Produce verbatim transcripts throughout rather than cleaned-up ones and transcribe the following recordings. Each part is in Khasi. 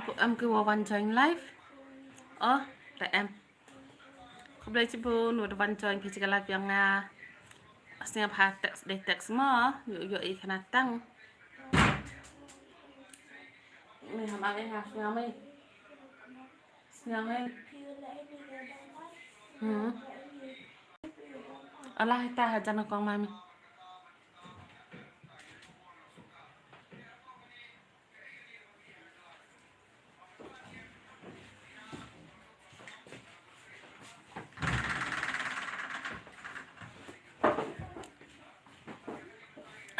Em ki wa wan join live. Oh, te em. Khublei chibun wa da wan join phi cha ka live yong nga. Sngewbha text dei text mo. Ïoh ïoh i khana tang. Me ham ale nga sngew me. Sngew me. Hmm. Alah ita hajan kong mami.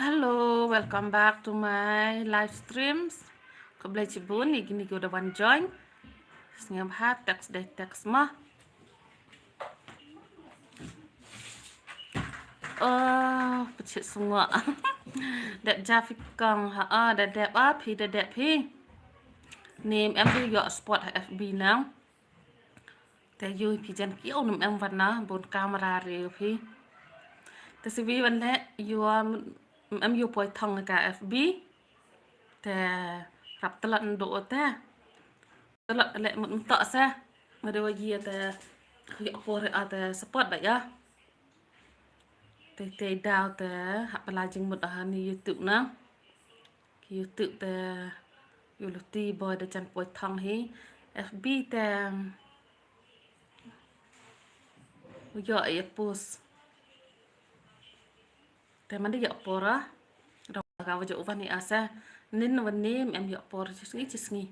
Hello, welcome back to my live streams. Khublei chibun ïa kine ki wa da wan join. Sngewbha text dei text mo. Oh, pachit sngewbha. Dep ja phi kong ha, oh, da dep, oh, phi da dep phi. Nim em du ïoh spot ha F B nang. Te ïoh phi jan ki, oh, nim em wan na bun kamera re phi. Te siwi wan le ïoh em ïoh poi thong ka F B. Te rap telat ndu te. Telat le mut mut se. Ma de wa ji te ïoh por a te spot ba ya. Te te daw te hap pala jingmut ha ni YouTube na. Ki YouTube te ïoh luti boi da jan poi thong hi. F B te ïoh ïa post. Te man de ïoh por a. Raw ka wa ju wan ni asa. Nin wan ni em ïoh por chi sngi chi sngi.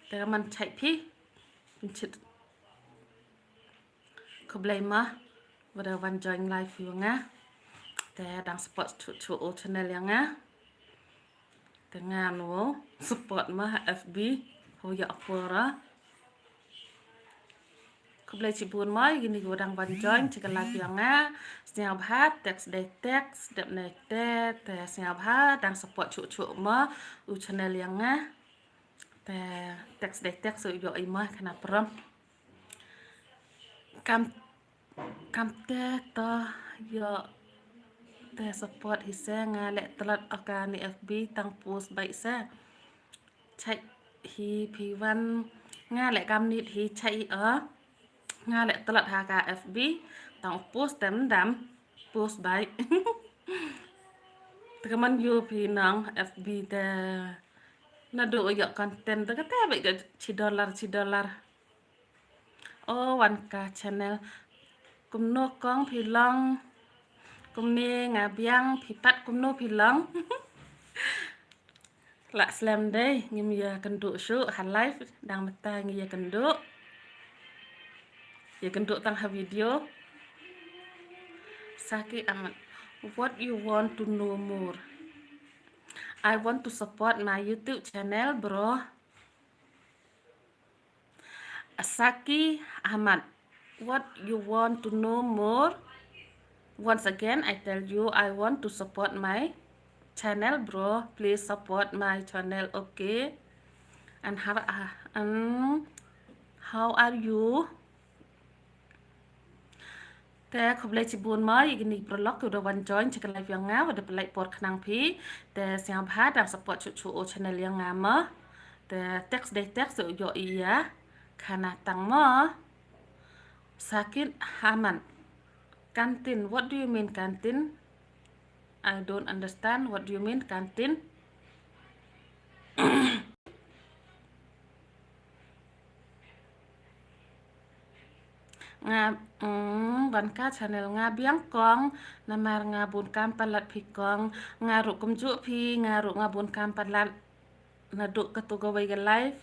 Te man chai phi. Chit. Khublei ma wa da wan join live yong nga. Te dang support chu chu o channel yong nga. Te nga no support ma ha F B. Ho ïoh por a. Khublei chibun ma ïa kine ki wa dang wan join cha ka live yong nga. Sngewbha text dei text, dep ne te, te sngewbha dang support chu chu ma u channel yong nga. Te text dei text u ïoh i ma khana prom. Kam kam te to ïoh te support hi se nga le telat o ka ni F B tang post bai se. Chai hi phi wan nga le kam nit hi chai o. Nga le telat ha ka F B tang post tem dam post bai. Te ka man ïoh phi nang F B te na du ïoh content te ka te bai ka chi dollar chi dollar. Oh, wan ka channel. Kumno kong phi long. Kumne nga biang phi pat kumno phi long. La slem dei ngim ïa kynduh shuh ha live dang mynta ngi ïa kynduh. Ïa kynduh tang ha video. Saki Amat, what you want to know more? I want to support my YouTube channel, bro. Asaki Ahmad, what you want to know more? Once again, I tell you, I want to support my channel, bro. Please support my channel, okay? And how, uh, um, how are you? Te khublei chibun ma ïa kine ki paralok ki wa da wan join cha ka live yong nga, wa da pynlait por khnang phi. Te sngewbha dang support chu chu o channel yong nga ma. Te text dei text u ïoh i ïa khana tang ma. Sakit Haman. Kantin, what do you mean kantin? I don't understand what do you mean kantin. Nga, mm, wan ka channel nga biang kong, namar nga bun kam palat phi kong, nga ruh kumjuh phi, nga ruh nga bun kam palat. Naduh katu kawei ka live.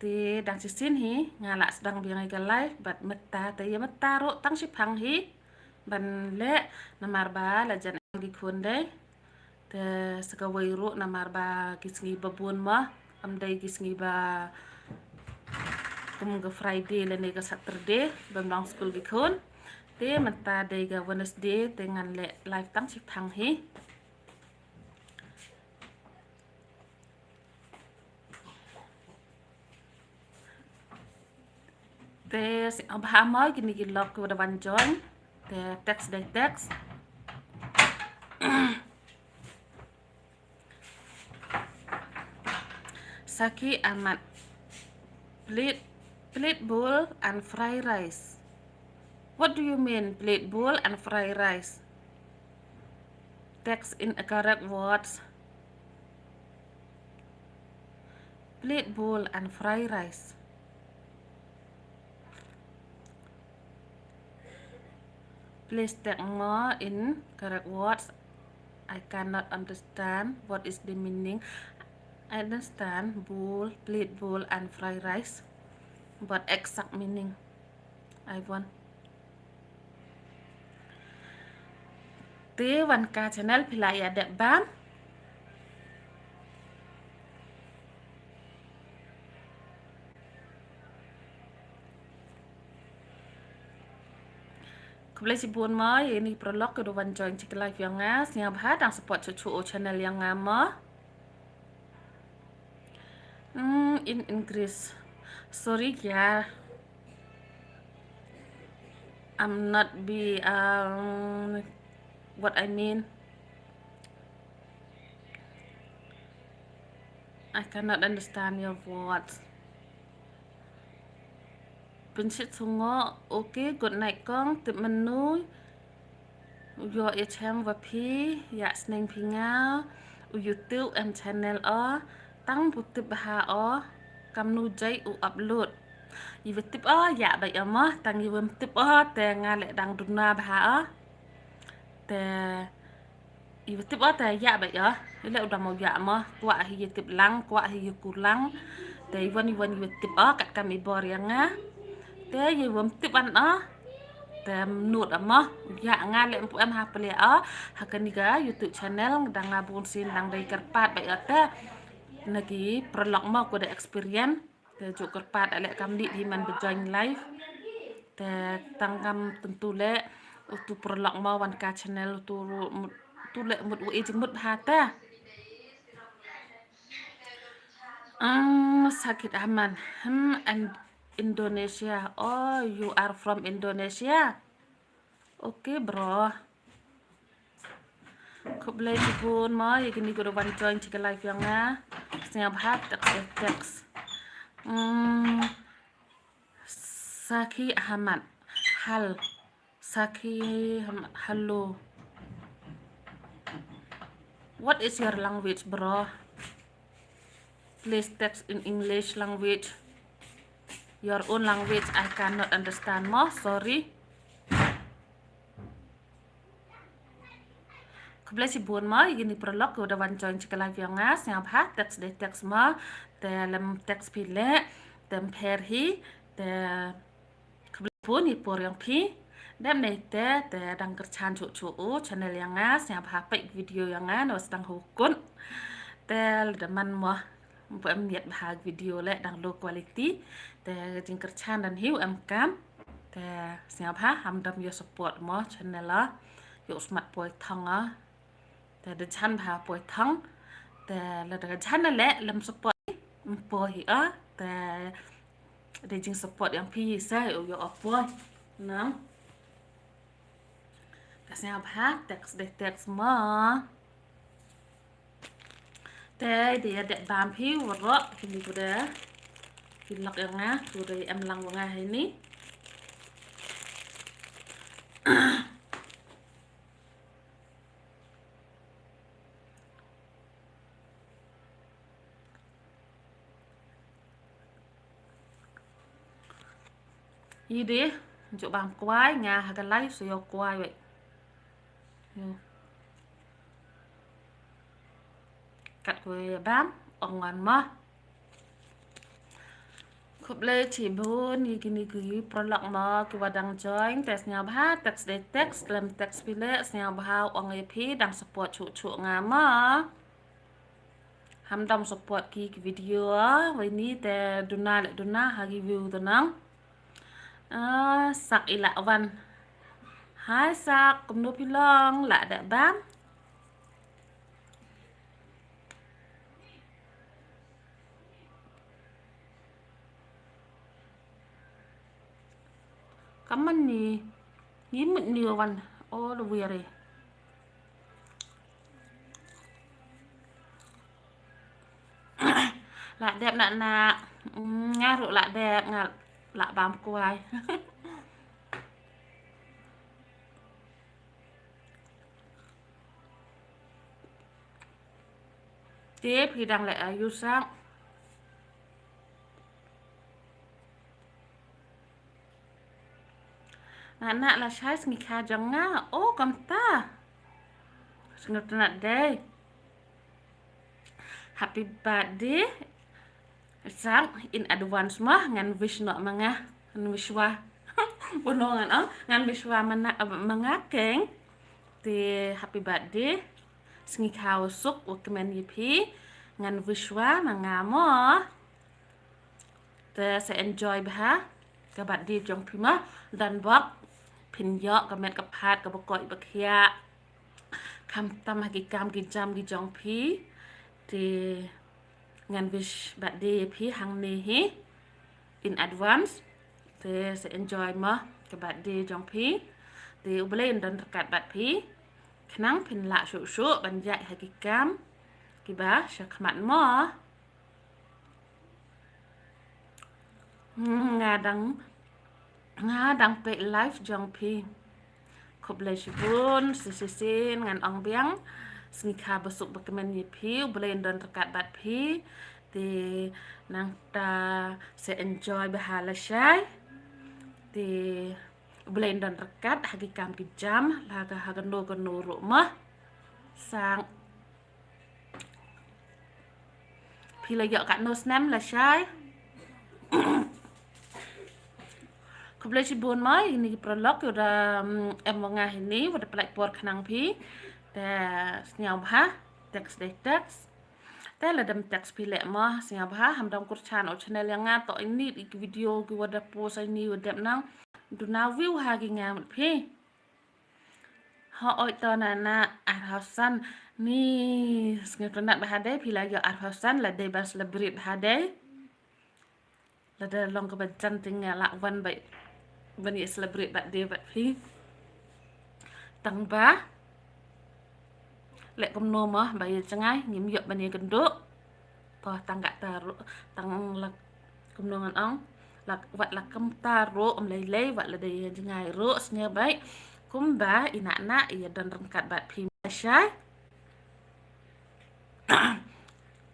Te dang shisien hi nga la sdang biang ïa ka live bad mynta te ïa mynta ruh tang shiphang hi ban leh namar ba la jan em ki khun dei. Te sa kawei ruh namar ba ki sngi ba bun mo, ym dei ki sngi ba kum ka Friday lane ka Saturday bym long skul ki khun. Te mynta dei ka Wednesday te ngan leh live tang shiphang hi. Te sngewbha mo kine ki lok ki wa da wan join. Te text dei text. Saki Ahmad. Plate, plate bowl and fried rice. What do you mean, plate bowl and fried rice? Text in a correct words. Plate bowl and fried rice. Please text more in correct words. I cannot understand what is the meaning. I understand bowl, plate bowl and fried rice, but exact meaning I want. Te wan ka channel phi la ïa dep bam. Khublei shibun mo ïa ini paralok kiba wan join sha ka live ïa nga. Sngewbha dang support shuh shuh u channel ïa nga mo. Mm, in English. Sorry, yeah. I'm not be, um, what I mean. I cannot understand your words. Pinshit sungo, okay, good night kong, tip mynnu. U ïoh ïa chem wa phi, ïa sneng phi nga, u YouTube em channel o, tang bu tip bha o, kamnu jai u upload. Iwa tip o, ïa ba ïa mo, tang iwa tip o, te nga leh dang duna bha o. Te iwa tip o, te ïa ba ïa, i leh u dang mo ïa mo, kwah hi ïa tip lang, kwah hi ïa ku lang. Te iwan iwan iwa tip o, kat kam i bor ïa nga. Te iwa tip an o. Te mut ama, ïa nga leh mpu em ha pele o, ha kani ka YouTube channel, dang nga bun sin dang dei kyrpad ba ïa te. Na ki paralok mo ko da experience, te ju kyrpad leh kam dei hi man ba join live. Te tang kam tentu leh, utu paralok mo wan ka channel, utu mut, tu leh mut u ejing mut ha te. Um, Sakit Ahmad, hmm, and Indonesia. Oh, you are from Indonesia. Okay, bro. Khublei shibun mo ïa kini kiba wan join sha ka live ïa nga. Sngewbha text, eh, text. Hmm, Saki Ahmad. Hal. Saki Ahmad. Hello. What is your language, bro? Please text in English language. Your own language, I cannot understand mo, sorry. Khublei shibun mo ïa kini paralok kiba wan join sha ka live ïa nga, sngewbha text dei text mo, te lem text phi leh, te em pher hi, te khublei shibun ïa por ïa phi. Dep nei te, te dang kyrchan shuh shuh u channel ïa nga, sngewbha peit video ïa nga, no sdang hukun. Te lada man mo, mpu em miet bha video leh dang low quality. Te jingkyrchan dan hiu em kam. Te sngewbha ham dam ïa support mo channel o. Ïa u smat poi thang o. Te da jan bha poi thang. Te lada jan leh lem support mpu hi o. Te da jing support ïa phi sa u ïa o poi. Nang. Te sngewbha text dei text mo. Te dei ïa dep bam phi waroh, kini ku dei. Ki lok ïa nga, ku dei em lang wa nga hini. Ide, ju bam kwai, nga ha ka live sa ïoh kwai wei. Ïoh. Kat kwai bam, ong wan mo. Khublei shibun ïa kini ki paralok mo kiwa dang join, te sngewbha text dei text, lem text phi leh, sngewbha ong ïa phi dang support shuh shuh nga mo. Ham dam support ki, ki video, wei ni te duna leh duna ha ki view te nang. Ah, Sak i lah wan. Hai Sak, kumno phi long, lah dep bam? Kaman ni, ni mut ni wan, oh, lu wiari. Lah dep na na. Mm, nga ruh lah dep, nga lah bam kwai. Te phi dang leh aïu sak. Nga na lashai sngi kha jong nga. Oh, kumta. Sngewtynnat dei. Happy birthday. Sang in advance ma ngan wish noh ma nga. Ngan wish wa. Bono ngan ong, ngan wish wa ma nga keng. Te happy birthday. Sngi kha u suk u kmen ïa phi. Ngan wish wa ma nga mo. Te sa enjoy bha ka birthday jong phi ma. Don bok phin ïoh ka met ka phad kaba koit ba khiah. Khamtam ha ki kam ki jam ki jong phi. Te ngan wish birthday phi hangne hi in advance. Te sa enjoy mo ka birthday jong phi. Te U Blei un don ryngkat bad phi. Khnang phin lah shuh shuh ban ïaid ha ki kam kiba sha khmat mo. Hmm, nga dang, nga dang peit live jong phi. Khublei shibun, shisien ngan ong biang. Sngi kha ba suk ba kmen ïa phi, U Blei un don ryngkat bad phi. Te nangta sa enjoy bha lashai. Te U Blei un don ryngkat ha ki kam ki jam, la ka ha kano kano ruh mo. Sang Phi la ïoh katno snem lashai? Khublei shibun mo, ïa kine ki paralok kiwa da, mm, em wa nga hini, wa da pynlait por khnang phi. Te sngewbha, text dei text. Te lada ym text phi leh mo, sngewbha, ham dang kyrchan o channel ïa nga, to ini ki video kiwa da post ini wa dep nang. Duna view ha ki nga mut phi. Hooid to na na arphew san ni. Sngewtynnat bha dei, phi la ïoh arphew san la dei ban celebrate bha dei. Lada long kaba jan te nga lah wan bai ban ïa celebrate birthday bad phi. Tang ba leh kumno mo ba ïa jngai ngim ïoh ban ïa kynduh. To tang kata ruh, tang la kumno ngan ong, la wat la kumta ruh, ym lei lei, wat la dei ïa jngai ruh, sngewbha kumba i na na ïa don ryngkat bad phi lashai.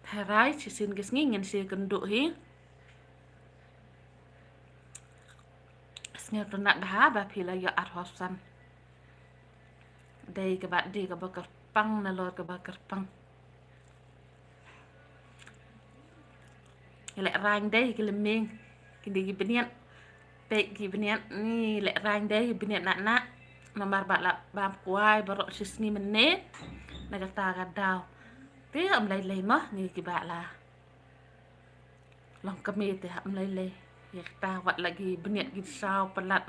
Tharai shisien ki sngi ngin sa ïa kynduh hi. Sngewtynnat bha ba phi la ïoh arphew san. Dei kaba dei kaba kyrpang nalor kaba kyrpang. Lehrain dei ki lymmieng. Kine ki bniat. Peit ki bniat ni lehrain dei ki bniat na na. Namar ba la bam kwai baroh shi sngi mynne. Na kata ka daw. Te ym lei lei mo ngi kiba la long kmie te ym lei lei. Ïa kata wat la ki bniat ki saw palat.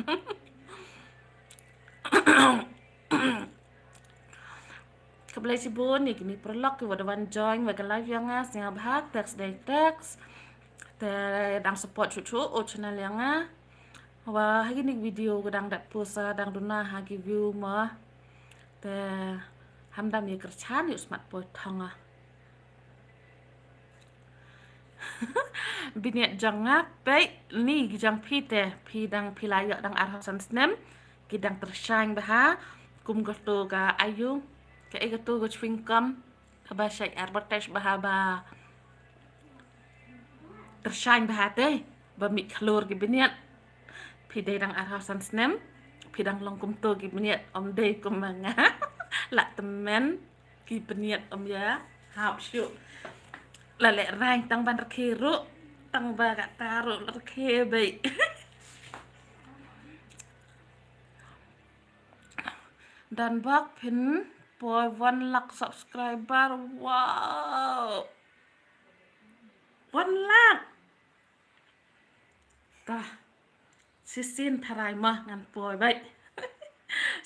Khublei shibun ïa kine paralok kiwa da wan join wa ka live ïa nga, sngewbha text dei text. Te dang support shuh shuh o channel ïa nga. Wa ha kine ki video ka dang dep post dang duna ha ki view mo. Te hamdam ïa kyrchan ïa u smat poi thong ah. Bniat jong nga peit ni ki jong phi te, phi dang phi la ïoh dang arphew san snem, ki dang tyrshang bha, kum kato ka ayu, kaei kato ka chewing gum, kaba shait advertise bha ba tyrshang bha te, ba mih khlur ki bniat. Phi dei dang arphew san snem, phi dang long kumto ki bniat, ym dei kum ma nga. La tymmen. Ki bniat ym ïa hap shuh. La lehrain tang ban rkhie ruh, tang ba kata ruh la rkhie beit. Don bok phin poi one lakh subscriber. Wow. One lakh. Tah. Shisien tharai mo ngan poi beit.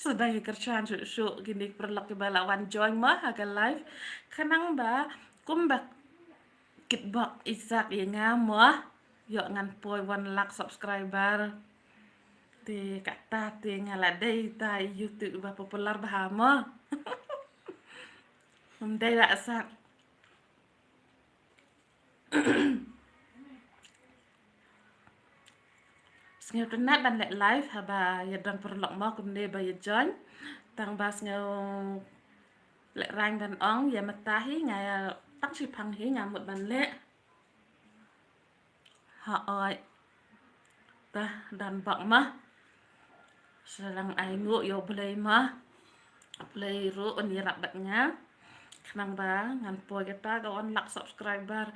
Sa dang ïa kyrchan shuh shuh kine ki paralok kiba la wan join mo ha ka live. Khnang ba kumba kitbok Isaac ïa nga mo. Ïoh ngan poi one lakh subscriber. Te kata te nga la dei ta YouTube ba popular bha mo. Ym dei la sak. Sngewtynnat ban leh live haba ïa don paralok mo kumne ba ïa join. Tang ba sngew leh rang ban ong ïa mynta hi nga tang shiphang hi nga mut ban leh. Hooid. Tah don bok ma. Sa dang ai nguh ïa U Blei ma. U Blei ruh un ïarap bad nga. Khnang ba ngan poi kata ka wan lak subscriber.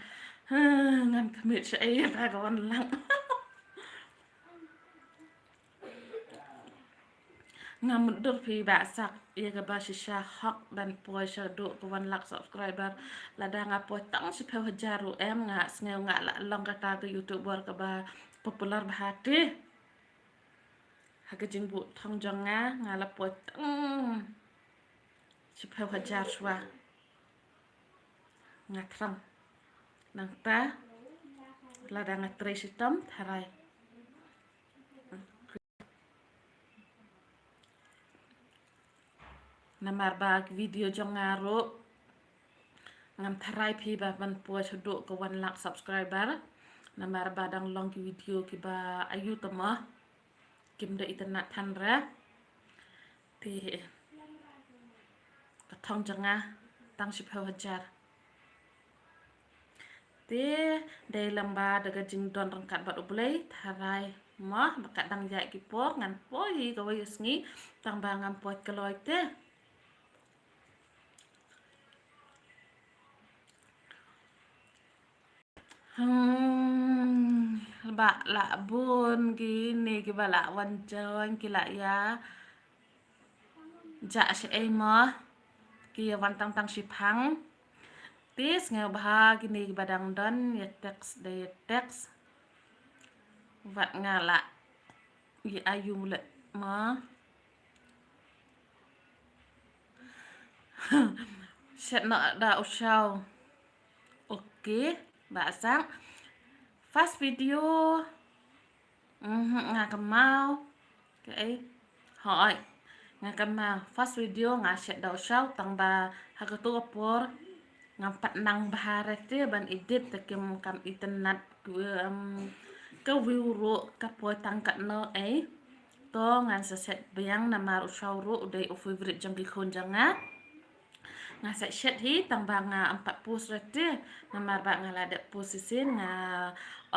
Huh, ngan khmih shaei kata ka wan lak. Nga mutdur phi Bah Sak ïa kaba shisha hok ban poi shaduh ka wan lak subscriber. Lada nga poi tang shiphew hajar ruh em nga sngew nga la long kata ka YouTuber kaba popular bha te. Ha ka jingbuh thong jong nga nga la poi tang shiphew hajar shuwa. Nga thrang. Nangta lada nga trei shitom tharai. Namar ba ki video jong nga ruh ngam tharai phi ba ban poi shaduh ka wan lak subscriber. Namar ba dang long ki video kiba aiu tama. Kim da itynnat than re. Te ka thong jong nga tang shiphew hajar. Te dei lang ba da ka jingdon ryngkat bad U Blei tharai mo ba ka dang ïaid ki por ngan poi hi kawei ka sngi tang ba ngam poi kloi te. Hmm, ba lah bun kine kiba lah wan join ki lah ïa jah shaei mo ki ïa wan tang tang shiphang. Te sngewbha kine kiba dang don ïa text da ïa text. Wat nga lah ïa aiu leh mo. Shet noh da u Shaw. Ok, Bah Sang. First video. Mhm, nga kynmaw. Kaei. Hooid. Nga kynmaw. First video nga shet da u Shaw tang ba ha kato ka por ngam pat nang bha re te ban edit te kim kam itynnat, em, ka view ruh ka poi tang katno ei. To ngan sa shet biang namar u Shaw ruh u dei u favorite jong ki khun jong nga. Nga sa shet hi tang ba nga ym pat post re te namar ba nga la dep post shisien nga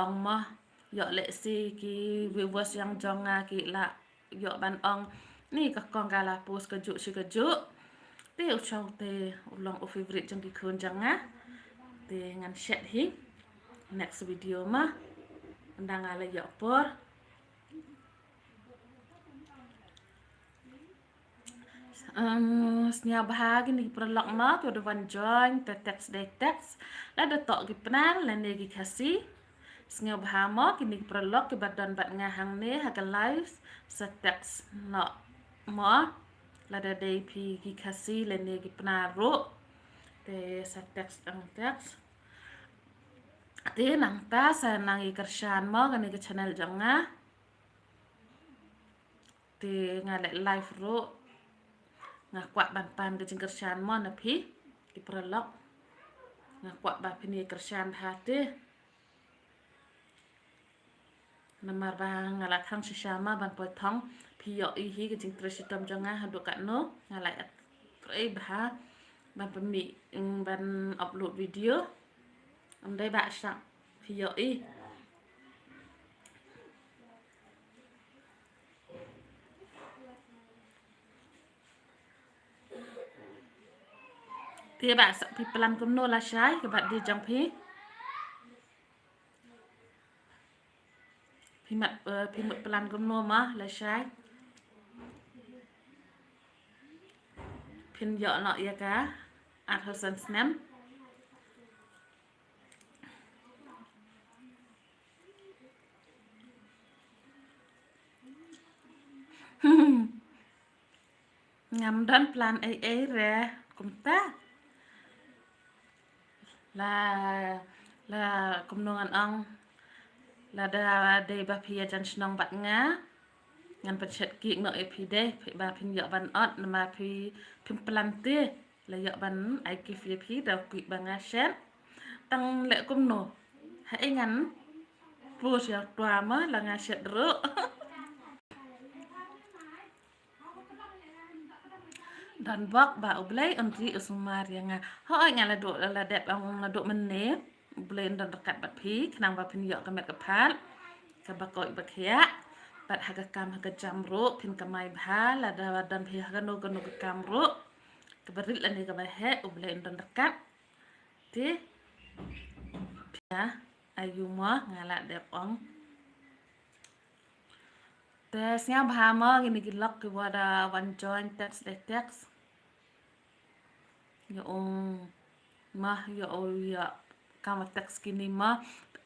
ong mo ïoh lehse ki viewers ïa jong nga ki la ïoh ban ong ni ka kong ka la post kajuh shi kajuh. Te u Shaw te u long u favorite jong ki khun jong nga. Te ngan shet hi next video ma. Ynda nga la ïoh por. Em, sngewbha kine ki paralok mo kiba da wan join te text dei text. Lada toh ki Pnar lane ki Khasi. Sngewbha mo kine ki paralok kiba don bad nga hangne ha ka live sa text noh mo. Lada dei phi ki Khasi lane ki Pnar ruh te sa text ang text. Te nangta sa nang ïa kyrshan mo kane ka channel jong nga. Te nga leh live ruh nga kwah ban pan ka jingkyrshan mo na phi ki paralok. Nga kwah ba phin ïa kyrshan bha te. Namar ba nga la thrang shisha ma ban poi thong phi ïohi hi ka jingtrei shitom jong nga haduh katno nga la ïatrei bha ban pynmih, mm, ban upload video. Ym dei Bah Sang phi ïohi. Te Bah Sang phi plan kumno lashai ka birthday jong phi. Phi mut, eh, phi mut plan kumno ma lashai. Phin ïoh noh ïa ka arphew san snem. Ngam don plan ei ei re kumta. La, la kumno ngan ong. Lada dei ba phi ïajan shnong bad nga, ngan pynshet cake noh ïa phi dei, phi ba phin ïoh ban ot namar phi, phim plan te. La ïoh ban ai gift ïa phi da u cake ba nga shet. Tang leh kumno. Haei ngan pus ïa u twa ma la nga shet ruh. Don bok ba U Blei un ri u sumar ïa nga. Hooid nga la duh la dep ong la duh mynne. U Blei un don ryngkat bad phi khnang ba phin ïoh ka met ka phad kaba koit ba khiah. Bad ha ka kam ha ka jam ruh phin kamai bha lada don phi ha kano kano ka kam ruh. Kaba rit lane kaba heh U Blei un don ryngkat. Te pia ayu mo nga la dep ong. Te sngewbha mo kine ki lok kiwa da wan join text dei text. Ïa ong ma ïa o ïa kama text kine ma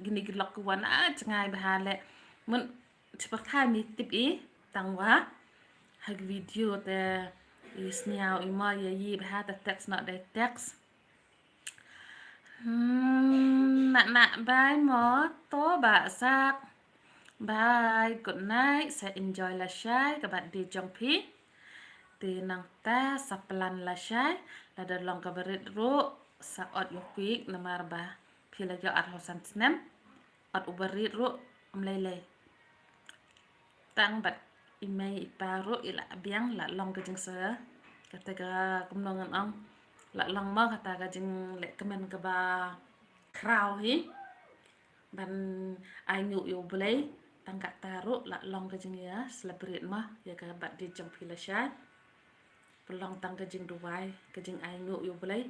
kine ki lok kiwa na jngai bha le. Mun chipar thai mi tip i tangwa ha ki video te i sniaw i ma ïa i bha te text na dei text. Hmm, nak nak bai mo to ba sak. Bye, good night. Sa enjoy lashai ka birthday jong phi. Te nangta sa plan lashai lada long kaba rit ruh sa ot ïa u kwik namar ba phi la ïoh arphew san snem. Ot uba rit ruh ym lei lei. Tang bad i mei i pa ruh i la biang la long ka jingsa kata ka kumno ngan ong la long ma kata ka jingleh kmen kaba khraw hi. Ban ai nguh ïa U Blei tang kata ruh la long ka jingïa celebrate ma ïa ka birthday jong phi lashai. Pynlong tang ka jingduwai ka jingai nguh ïa U Blei.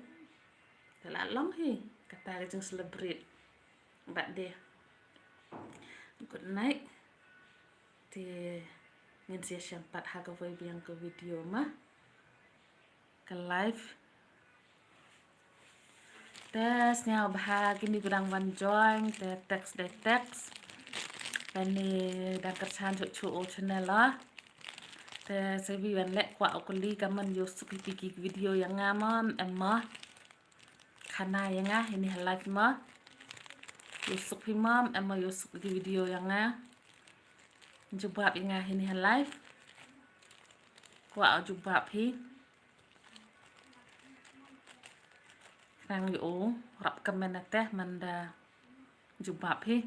Te la long hi kata ka jing celebrate birthday. Good night. Te ngin sa ïashem pat ha kawei biang ka video ma ka live. Te sngewbha kine ki dang wan join te text dei text. Kane dang kyrchan shuh shuh u channel la. Te sa wi wan leh kwah u kylli ka man ïoh suk hi ki video ïa nga ma em ma. Khana ïa nga hini ha live ma. Ïoh suk hi ma em ma ïoh suk ki video ïa nga. Jubab ïa nga hini ha live. Kwah u jubab hi. Nang ïoh u rap kmen ate man da jubab hi.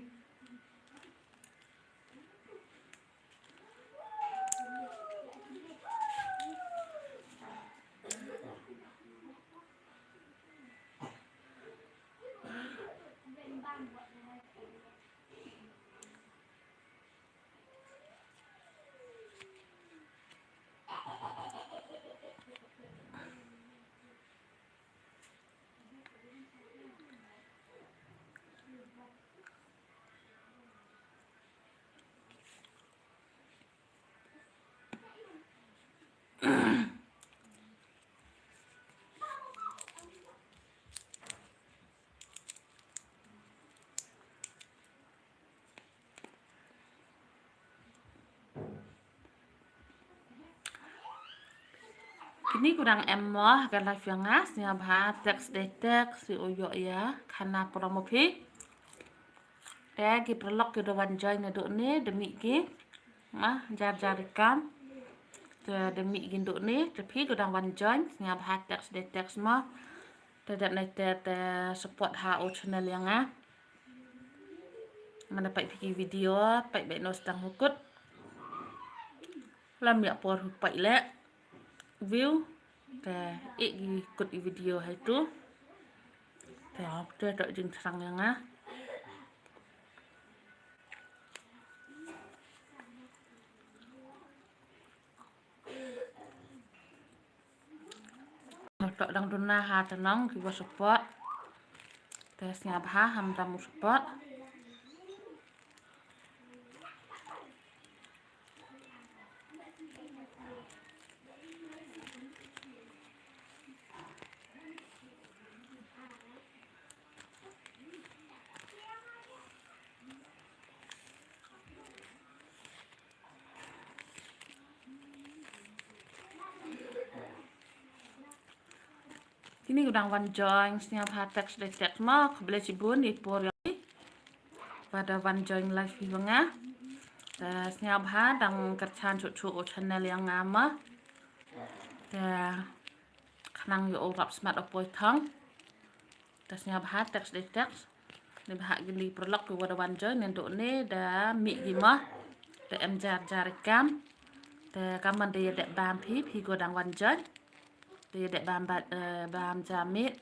Kini kurang em mo ka live ïa nga sngewbha text dei text si u ïoh ïa khana promo phi. Te ki paralok ki da wan join naduh ne da mih ki ma jar jar i kam. Te da mih ki naduh ne te phi ki dang wan join sngewbha text dei text mo. Te da nai te te support ha u channel ïa nga. Mana peit phi ki video peit beit no stang hukut. Lam ïa por hu peit leh view. Te i ki kut i video hai tu. Te te to jingthrang ïa nga. Tok dang duna ha te nong ki wa support. Te sngewbha ham dam u support. Kini ki dang wan join sngewbha text dei text mo khublei shibun i por ïa ki. Ba da wan join live hi wa nga. Te sngewbha dang kyrchan shuh shuh u channel ïa nga mo. Te khnang ïa u rap smat u poi thong. Te sngewbha text dei text. Naba ha kini paralok kiwa da wan join naduh ne da mih ki mo. Da em jar jar i kam. Te kaman da ïa dep bam phi, phi ko dang wan join. Da ïa dep bam ba, eh, bam ja mih.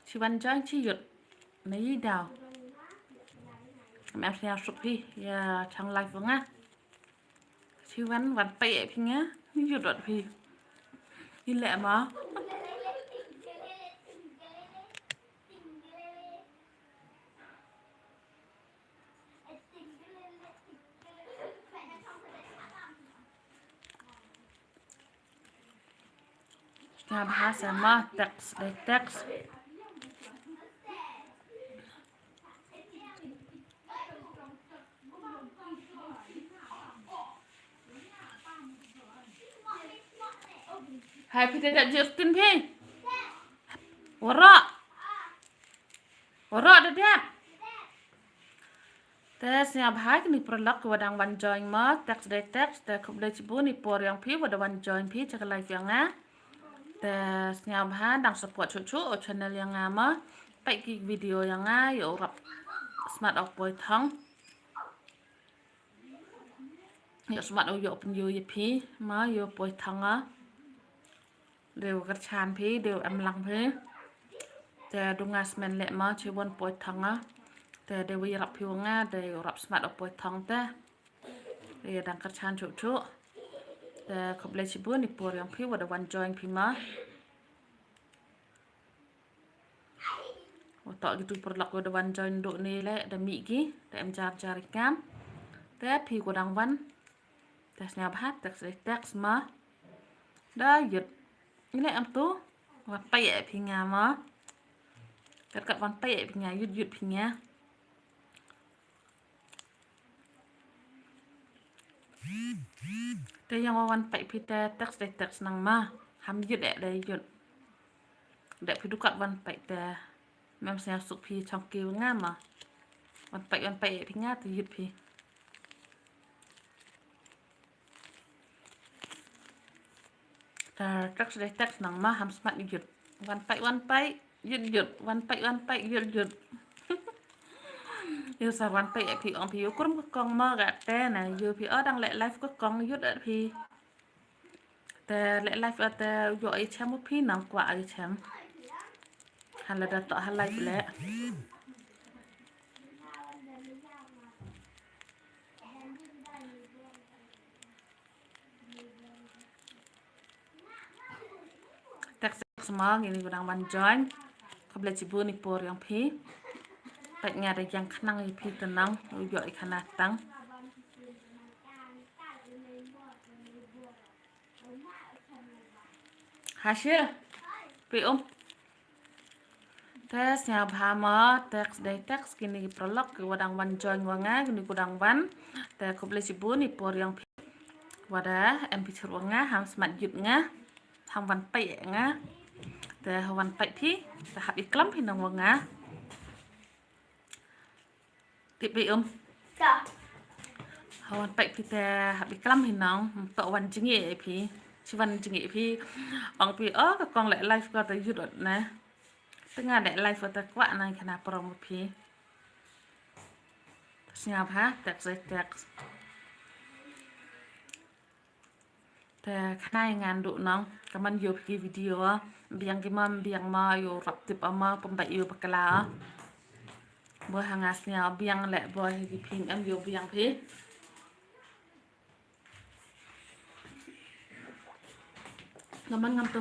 Chi wan join chi yut. Na i daw. Em sñiaw suk phi ïa chang live nga. Chi wan wan peit phi nga. Yut dot phi. I leh ma. Sñiaw bha sa ma, text dei text. Hai phi te da Justin phi. Wara. Wara da dep. Te sñiaw bha kini paralok kiwa dang wan join mo, text dei text, te khublei chibun i por yong phi wa da wan join phi cha ka live yong nga. Te sñiaw bha dang support chuh chuh o channel yong nga mo. Peit ki video yong nga, yow rap smat ok poi thong. Yow smat ok yow pynyoh ya phi mo, yow poi thong a. Dew kyrchan phi, dew em lang phi. Te du nga smen leh ma, chi wan poi thong a. Te dew wi rap phi wa nga, dew rap smat o poi thong te. Te dang kyrchan chuh chuh. Te khublei chibun i por yong phi wa da wan join phi ma. Wa toh kitu paralok wa da wan join du ne leh da mih ki, da em jar jar i kam. Te phi ko dang wan. Te sñiaw bha, text dei text ma. Da yut. Ine em tu. Wan peit phi nga ma. Kat kat wan peit phi nga, yut yut phi nga. Te yong wan peit phi te text dei text nang ma. Ham yut eh dei yut. Dei phi du kat wan peit te. Mem sñiaw suk phi chong ki wa nga ma. Wan peit wan peit phi nga te yut phi. Te text dei text nang ma, ham smat yut. Wan peit wan peit yut yut, wan peit wan peit yut yut. Yow sa wan peit phi ong phi yow kurum ka kong ma, ga te na yow phi o dang leh live ka kong yut eh phi. Te leh live o te yow i chem u phi nang kwah i chem. Hala da toh ha live leh. Text ma, kini ko dang wan join. Khublei chibun i por yong phi. Peit nga da yang khnang i phi te nang, u yoh i khana tang. Hashil. Phi um. Te sñiaw bha ma, text dei text kini ki paralok kiwa dang wan join wa nga, kini ko dang wan. Te khublei chibun i por yong phi. Wa da em phi chur wa nga, ham smat yut nga. Ham wan peit nga. Te ha wan peit phi, te hap i klam phi nang wa nga. Tip phi um. Ka. Ha wan peit phi te hap i klam hi nong, to wan jngi phi. Chi wan jngi phi. Ong phi o ka kong leh live ko te yut ot na. Te nga leh live ko te kwah na khana prom phi. Sñiaw bha, text dei text. Te khnai ngan du nong, kaman yoh ki video, biang ki ma, biang ma, yoh rap tip ama, pynbait yoh bakla. Bo ha nga sñiaw biang leh bo hi ki phi em yoh biang phi. Kaman ngam tu.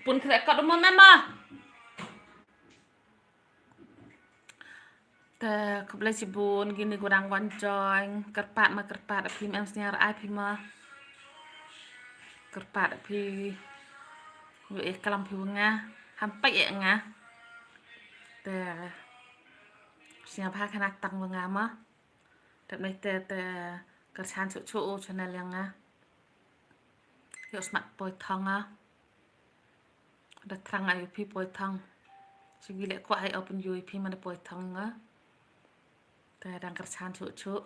Pun kre kat mo mama. Te khublei chibun kini ko dang wan join, kyrpad ma kyrpad phi em sñiaw ai phi ma. Kyrpad phi. Yoh i klam phi wa nga, ham peit nga. Te sñiaw bha khana tang wa nga ma. Te mei te te kyrchan chuh chuh u channel yong nga. Yoh smat poi thong a. Da thrang ai phi poi thong. Shu gi leh kwah ai open yu phi man poi thong nga. Te dang kyrshan chuh chuh.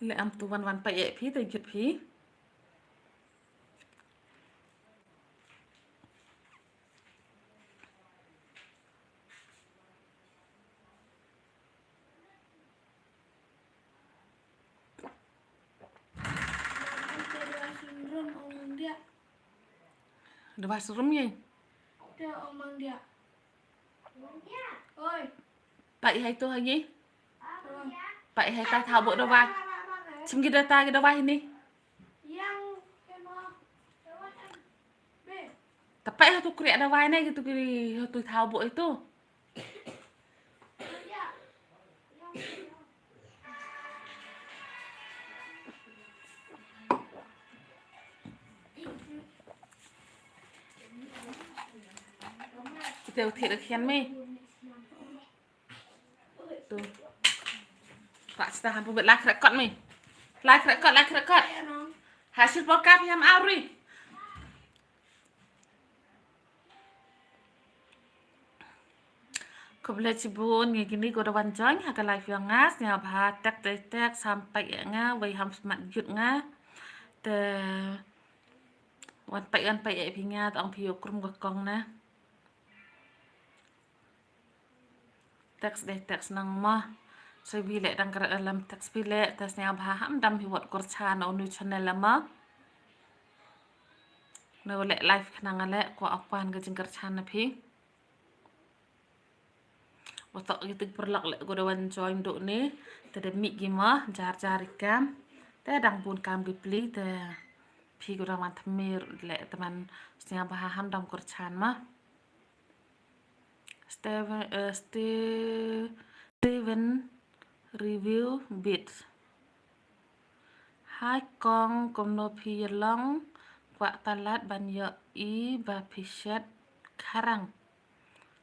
Leh am tu wan wan pait ïa phi te jut phi. Dawai serum ye. Pait hai tu hai ye. Pait hai ta thaw bok dawai. Sim gi da ta gi dawai ni. Ta pait ha tu kriak dawai ne gitu kiri ha tu thaw bok itu. Kita uthir khian me. Tu. Pak sita hampu bet lai krekot me. Lai krekot, lai krekot. Hasil pokat yam auri. Khublei shibun ngi kini ko da wan join ha ka live yong nga, sngewbha text dei text sampai ïa nga, wei ham smat jut nga. Te wan pait wan pait ïa phi nga, tang phi ïoh krum ka kong na. Text dei text nang ma. Sa wi leh dang kra lam text phi leh, te sngewbha ham dam hi wat kyrshan o new channel la ma. Na leh live khnang leh kwah akwan ka jingkyrshan na phi. Watok ïa tik pyrlok leh ko da wan join duh ne. Te da mih ki ma jar jar i kam. Te dang bun kam ki pli te phi ko da wan thymmai leh te man sngewbha ham dam kyrshan ma. Steven, eh, Ste-, Steven review bit. Hai kong, kumno phi ïa long, kwah palat ban ïohi ba phi shet kharang.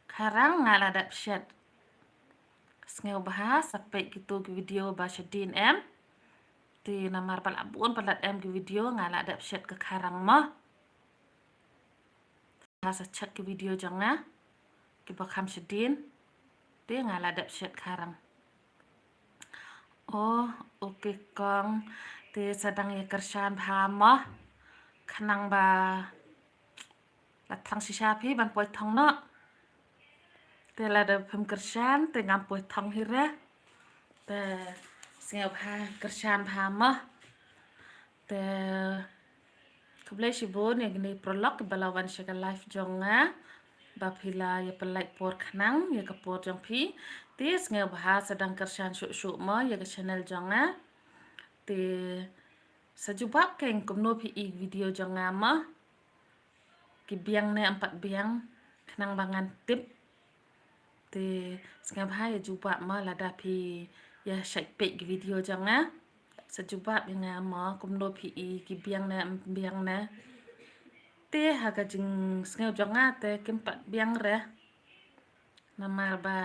Kharang nga la dep shet. Sngewbha sa peit kitu ki video ba shadien em. Te namar ba la bun palat em ki video nga la dep shet ka kharang mo. Sa check ki video jong nga kiba kham shadien. Te nga la dep shet kharang. Oh, okay kong. Te sa dang ïa kyrshan bha mo. Khnang ba la thrang shisha phi ban poi thong noh. Te lada phim kyrshan te ngam poi thong hi re. Te sngewbha kyrshan bha mo. Te khublei shibun ïa kine ki paralok kiba la wan sha ka live jong nga. Ba phi la ïa pynlait por khnang ïa ka por jong phi. Te sngewbha sa dang kyrshan shuh shuh mo ïa ka channel jong nga. Te sa jubab keiñ kumno phi i video jong nga mo. Ki biang ne em pat biang, khnang ba ngan tip. Te sngewbha ïa jubab mo lada phi ïa shait peit ki video jong nga. Sa jubab ïa nga mo kumno phi i ki biang ne em biang ne. Te ha ka jingsngew jong nga te kim pat biang re. Namar ba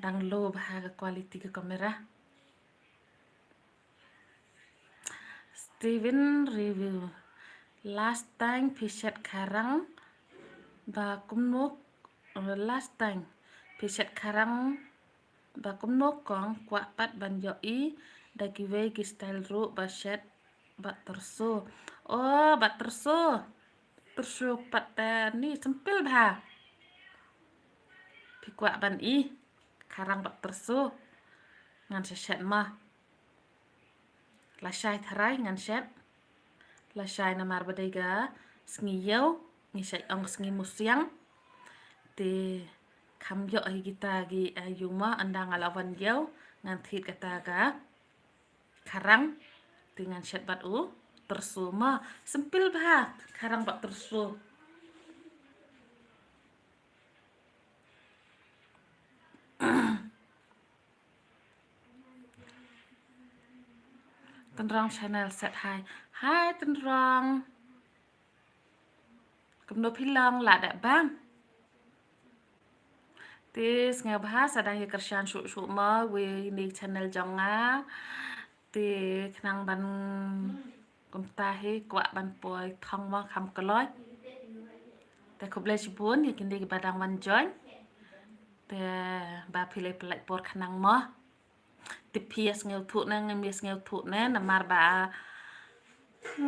dang low bha ka quality ka camera. Steven review. Last time phi shet kharang ba kumno, last time phi shet kharang ba kumno kong, kwah pat ban ïohi da kiwei ki style ruh ba shet bad tyrso. Oh, bad tyrso. Tyrso pat te ni sempil bha. Phi kwah ban i kharang bad tyrso. Ngan shet shet mo. Lashai tharai ngan shet. Lashai namar ba dei ka sngi ïew, ngi shait ong sngi musiang. Te kham ïoh hi kita ki, eh, ïew mo, ynda nga la wan ïew ngan thied kata ka kharang. Te ngan shet bad u tyrso mo. Sempil bha kharang bad tyrso. Tynrong channel set hai. Hai Tynrong. Kumno phi long, la dep bam? Te sngewbha sa dang ïa kyrshan shuh shuh mo wei ne channel jong nga. Te khnang ban kumta hi kwah ban poi thong mo kham kloi. Te khublei shibun ïa kine kiba dang wan join. Te ba phi leh pynlait por khnang mo. Te phi ïa sngewthuh ne ngam ïa sngewthuh ne namar ba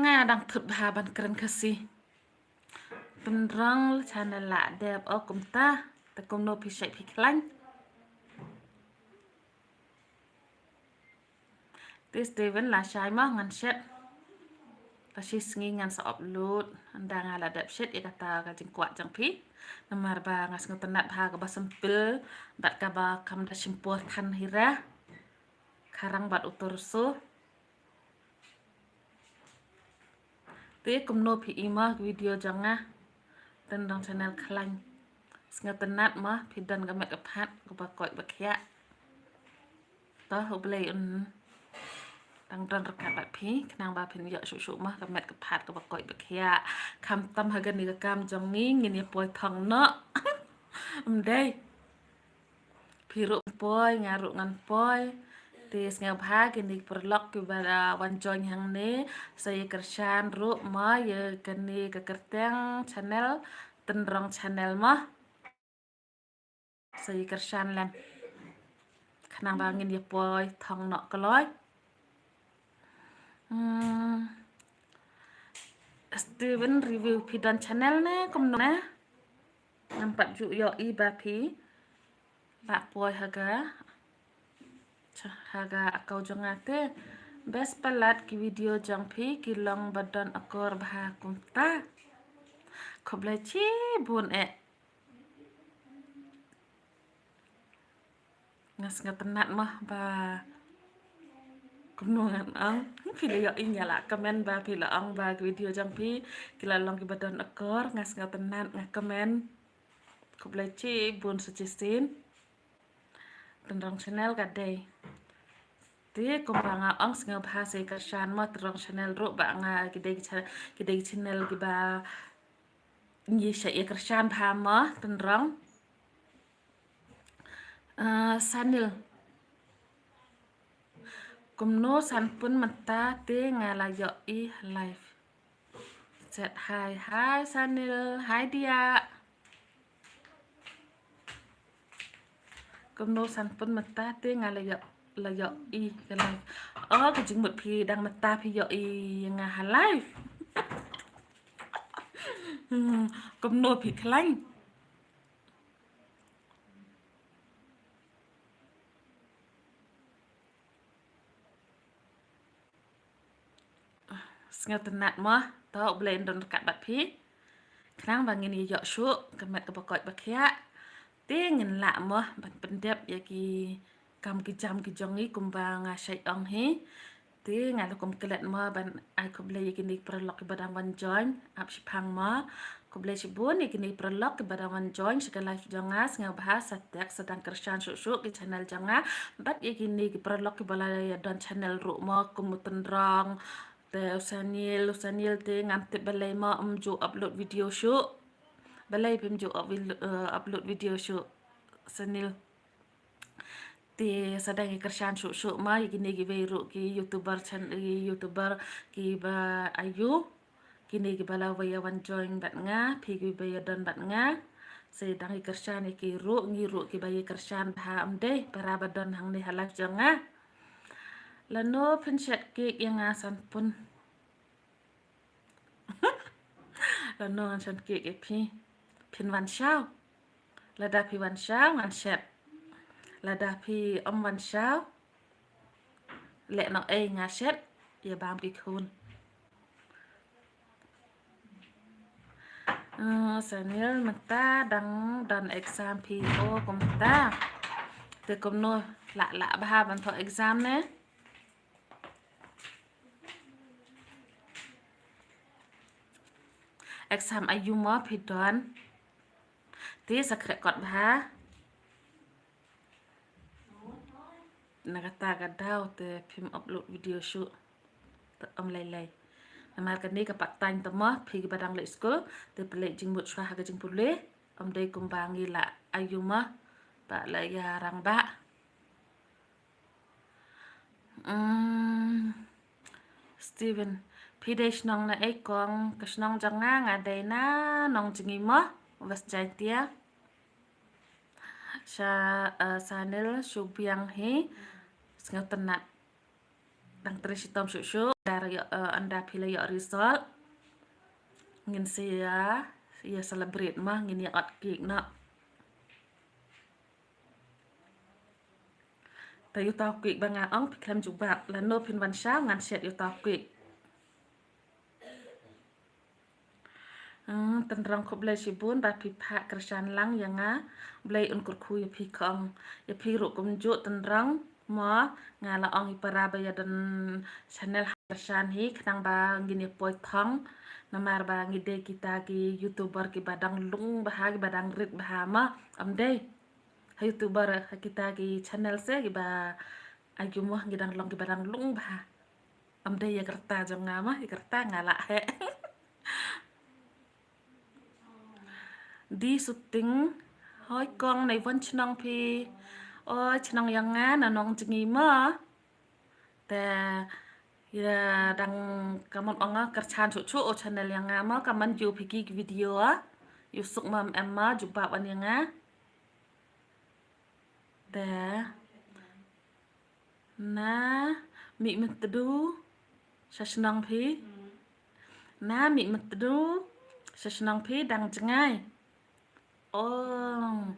nga dang thut bha ban kren Khasi. Tynrong channel la dep o kumta. Te kumno phi shait phi khlaiñ. Te Steven la shai mo ngan shet. Te shi sngi ngan sa upload. Ynda nga la dep shet ïa kata ka jingkwah jong phi. Namar ba nga sngewtynnat bha kaba sempil bad kaba kam da shim por than hi ra. Kharang bad utor so. Te kumno phi i mo video jong nga. Tynrong channel khlaiñ. Sngewtynnat mo phi don ka met ka phad kaba koit ba khiah. To U Blei un tang don ryngkat bad phi khnang ba phin ïoh shuh shuh mo ka met ka phad kaba koit ba khiah. Kham tam ha kane ka kam jong ngi ngin ïa poi thong noh. Ym dei. Phi ruh poi, nga ruh ngan poi. Te sngewbha kine ki paralok kiba la wan join hangne sa ïa kyrshan ruh mo ïa kane ka kyrteng channel, Tynrong channel mo. Sa ïa kyrshan lem. Khnang ba ngin ïa poi thong noh kloi. Hmm. Steven review phi don channel ne kumno ne? Ngam pat ju ïohi ba phi la poi ha ka, ha ka account jong nga te. Best palat ki video jong phi ki long ba don akor bha kumta. Khublei shibun eh. Nga sngewtynnat mo ba kumno ngan ong. Phi la ïohi nga la comment ba phi la ong ba ki video jong phi ki la long kiba don akor, nga sngewtynnat nga comment. Khublei shibun sa shisien. Tynrong channel ka dei. Te kumba nga ong sngewbha sa ïa kyrshan mo Tynrong channel ruh ba nga ki dei ki cha-, ki dei ki channel kiba ngi sa ïa kyrshan bha mo Tynrong. Ah, Sanil. Kumno san pun mynta te nga la ïohi live. Set hi hi Sanil, hi dia. Kumno san pun mynta te nga la ïoh, la ïohi ka live. Oh, ka jingmut phi dang mynta phi ïohi nga ha live. Hmm, kumno phi khlaiñ. Sngewtynnat mo, to U Blei un don ryngkat bad phi. Khnang ba ngin ïoh shuh ka met kaba koit ba khiah. Te ngin lah mo ban pyndep ïa ki kam ki jam ki jong ngi kumba nga shait ong hi. Te nga la kum klet mo ban ai khublei ïa kine ki paralok kiba dang wan join, ap shipang mo. Khublei shibun ïa kine ki paralok kiba dang wan join sha ka live jong nga, sngewbha sa tek sa dang kyrshan shuh shuh ki channel jong nga. Bad ïa kine ki paralok kiba la ïa don channel ruh mo kum u Tynrong, te u Sanil, u Sanil te ngam tip balei mo um ju upload video shuh. Balei phim ju up-, eh, upload video shuh Sanil. Te sa dang ïa kyrshan shuh shuh mo ïa kine kiwei ruh ki YouTuber chan-, ki YouTuber kiba aiu. Kine kiba la wei ïa wan join bad nga, phi kiba ïa don bad nga. Sa dang ïa kyrshan ïa ki ruh, ngi ruh kiba ïa kyrshan bha ym dei, para ba don hangne ha live jong nga. Lano phin shet cake ïa nga san pun. Lano ngan shet cake ïa phi. Phin wan shaw. Lada phi wan shaw ngan shet. Lada phi ym wan shaw. Leh noh ei nga shet ïa bam ki khun. Eh, Sanil mynta dang don exam phi o kumta. Te kumno lah lah bha ban thoh exam ne? Exam aiu mo phi don? Te sa khreh kot bha. Na kata ka daw te phim upload video shuh. Te ym lei lei. Namar kane ka part time te mo phi kiba dang leit skul te pynleit jingmut shuwa ha ka jingpule. Ym dei kumba ngi lah aiu mo. Ba la ïa rang ba. Hmm. Steven, phi dei shnong na ei kong? Ka shnong jong nga nga dei na Nongjngi mo, West Jaiñtia. Sha, eh, Sanil, shu biang hi, sngewtynnat. Tang trei shitom shuh shuh, ynda ïoh, eh, ynda phi la ïoh result. Ngin sa ïa, ïa celebrate mo, ngin ïa ot cake noh. Te ïa uta u cake ba nga ong phi khlem jubab, lano phin wan shaw ngan shet ïa uta u cake. Hmm, tynrong khublei shibun ba phi phah kyrshan lang ïa nga. Blei un kyrkhu ïa phi kong. Ïa phi ruh kumjuh tynrong mo, nga la ong ïa para ba ïa don channel ha kyrshan hi khnang ba ngin ïa poi thong. Namar ba ngi dei kita ki YouTuber kiba dang lung bha, kiba dang rit bha mo. Ym dei. Ha YouTuber, ha kita ki channel se kiba, aiu mo, ngi dang long kiba dang lung bha. Ym dei ïa ka rta jong nga mo, ïa ka rta nga lah heh. Di Suting, hoi kong, na iwon chnong phi? Oi, chnong ïa nga na Nongjngi mo. Te ïa dang, ka mon ong nga, kyrshan shuh shuh o channel ïa nga mo, ka mon ïoh phi ki video a. Ïoh suk mo em mo, jubab wan ïa nga. Te na Mihmyntdu sha shnong phi? Na Mihmyntdu sha shnong phi dang jngai? Oh.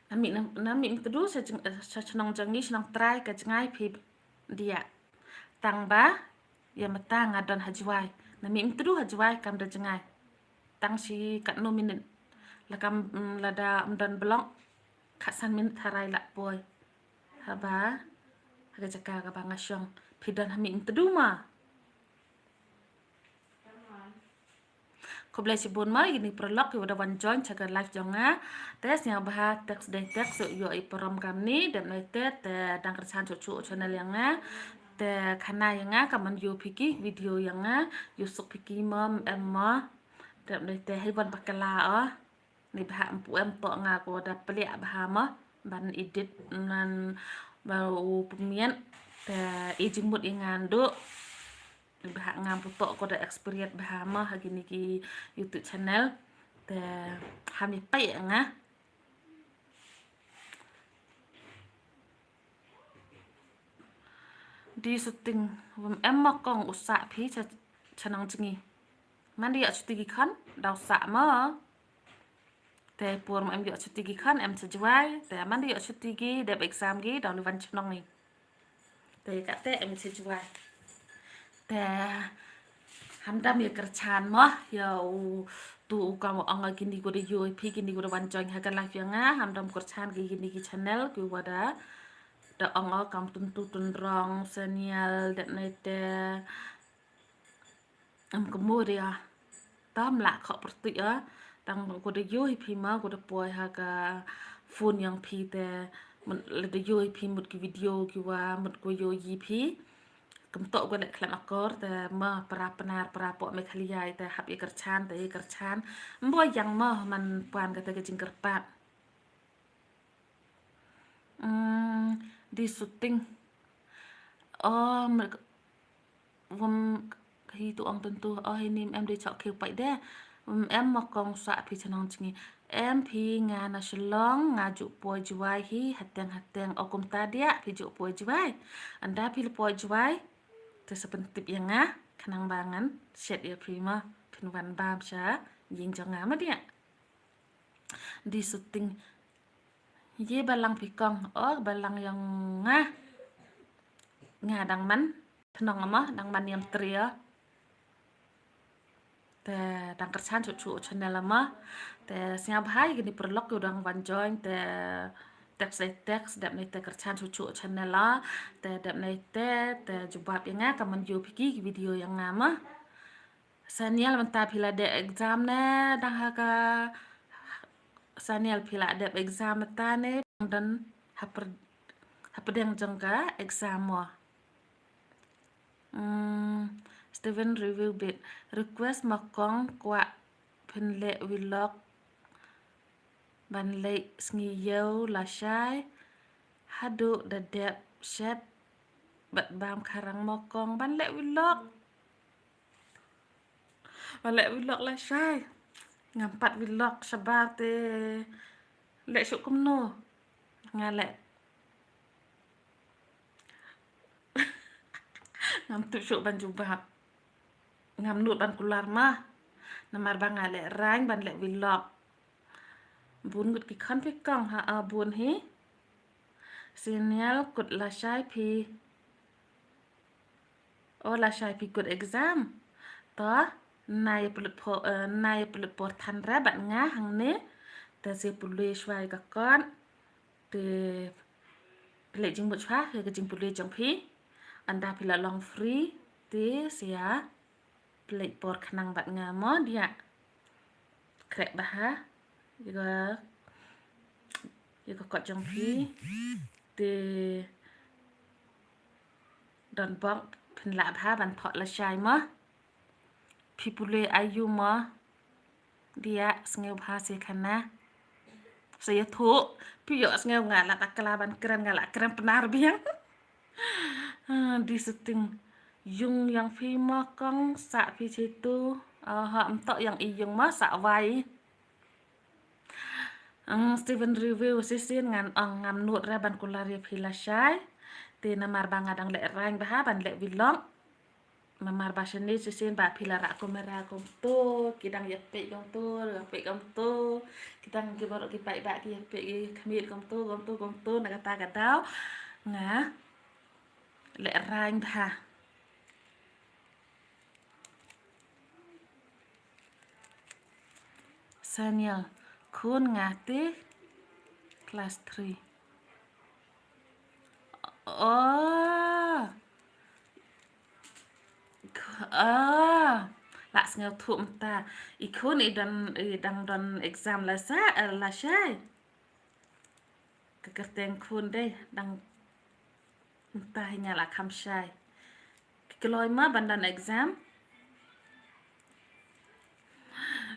Na Mih, na, na Mihmyntdu sha jng-, sha shnong jong ngi, shnong trai ka jngai phi diah. Tang ba ïa mynta nga don ha Jwai. Na Mihmyntdu ha Jwai kam da jngai. Tang shi katno minit. La kam, mm, lada ym don blok, khatsan minit tharai lah poi. Haba ha ka jaka kaba nga shong. Phi don ha Mihmyntdu mo? Khublei shibun mo ïa kine paralok kiwa da wan join sha ka live jong nga. Te sngewbha text dei text, ïoh i parom kamni, dep nai te, te dang kyrshan shuh shuh channel ïa nga. Te khana ïa nga, ka mon ïoh phi ki video ïa nga, ïoh suk phi ki mo em mo. Dep nai te hei wan bakla o. Ni bha em pu em to nga ko da peliak bha mo ban edit nan ba u pemiat. Te i jingmut i ngan duk. Ni bha ngam pu to ko da experience bha mo ha kini ki YouTube channel. Te ham i pai nga. Di Suting, wym em mo kong u sah phi cha, cha Nongjngi. Man da ïoh chuti ki khon, daw sah mo. Te por mo em ïoh chuti ki khon, em cha Jwai. Te man da ïoh chuti ki, dep exam ki, daw li wan chnong ngi. Te kate em cha Jwai. Te hamdam ïa kyrshan mo, ïa u tu u kam ong kini ko da ïoh phi kini ko da wan join ha ka live ïa nga, hamdam kyrshan ki kini ki channel, kiwa da da ong o kam Tun Tu Tun Rong, Senial, dep nai te. Em, kamo ria. Tam lah kho pyrtuit a. Tang ko da ïoh hi phi ma, ko da poi ha ka phone yang phi te. Mut la da ïoh hi phi mut ki video kiwa mut ko ïoh hi phi. Kem tok ko leh khlem akor te ma para Pnar, para pok Meghalaya te hap ïa kyrchan te ïa kyrchan. Mbo yang ma man puan kata ka jingkyrpad. Hmm, di Suting. Oh, mer-, wym, hi tu ong tentu. Oh, hi nim em di chok khiu pai de. Wym em ma kong sa phi cha Nongjngi. Em phi nga na Shillong, nga ju poi Jwai hi, hateng hateng. O kumta dia, phi ju poi Jwai. Ynda phi la poi Jwai. Te sa pyntip ïa nga, khnang ba ngan shet ïa phi ma, phin wan bam sha ïing jong nga ma dia. Di Suting. Ye balang phi kong, oh balang yong nga. Nga dang man, thnong ama, dang man yam tria. Te dang kyrchan chu chu channel ama. Te sngewbha ïa kini paralok kiwa dang wan join, te text dei text, dep nai te kyrchan chu chu channel a. Te dep nai te, te jubab ïa nga, ka man ïoh phi ki video ïa nga ma. Saniel mynta phi la dep exam ne dang ha ka, Saniel phi la dep exam mynta ne dang don hapdeng jong ka exam mo. Hmm, Steven review bit. Request ma kong kwah phin leh vlog. Ban leh sngi ïew lashai haduh da dep shet bad bam kharang mokong ban leh vlog. Ban leh vlog lashai. Ngam pat vlog shabar te leh shuh kumno. Nga leh ngam tip shuh ban jubab. Ngam nud ban kular ma. Namar ba nga leh rain ban leh vlog. Bun ngut ki khon phi kong ha a bun hi. Senior kut lashai phi. O lashai phi kut exam. To nai plut por, eh, nai plut por than ra bad nga hangne. Te se pule shwai ka kot. Te pule jingmut shwa ke ka jingpule jong phi. Ynda phi la long free te sia pule por khnang bad nga mo dia. Krek bha ha ïa ka, ïa ka kot jong phi. Te don bok phin lah bha ban thoh lashai mo. Phi pule aiu mo. Dia sngewbha se khana. Sa ïathuh phi ïoh sngew nga la takla ban kren nga la kren Pnar biang. Ah, di setting yung yang phi ma kong sa phi situ. Ah, ha em tok yang i yung ma sa wai. Ang Steven review sisin ngan ong ngam nud ra ban kular ïa phi lashai. Te namar ba nga dang leh rain bha ban leh vlog. Namar ba shane shisien ba phi la rah kamera kumto, ki dang ïa peit kumto, ïa peit kumto, ki dang ki baroh ki paidbah ki ïa peit ki khmih kumto, kumto, kumto, na kata ka daw nga leh rain bha. Senior, khun nga te class three. Oh. Kh-, ah. La sngewthuh mynta. I khun i don, i dang don exam la sa, eh, lashai. Ka kyrteng khun dei dang mynta hi nga la kham shai. Ki kloi ma ban don exam.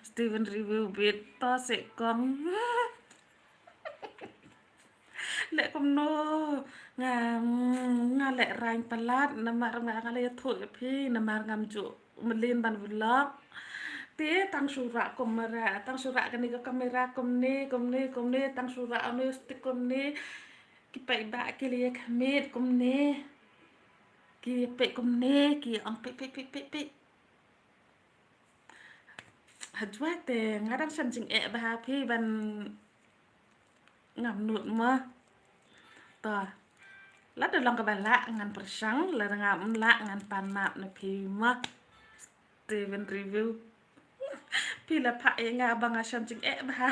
Steven review bit to se kong. Leh kumno nga, nga leh rain palat namar nga, nga leh ïathuh ïa phi namar ngam ju mlien ban vlog. Te tang shu rah kamera, tang shu rah kane ka kamera kumne, kumne, kumne, tang shu rah une stick kumne. Ki paidbah ki leh khmih kumne. Ki peit kumne, ki ong peit, peit, peit, peit, peit. Hajwa te nga dang shem jingeh bha phi ban ngam nud mo. To. Lada long kaba lah ngan pyrshang, lada ngam lah ngan pan map na phi mo. Steven review. Phi la phah ïa nga ba nga shem jingeh bha.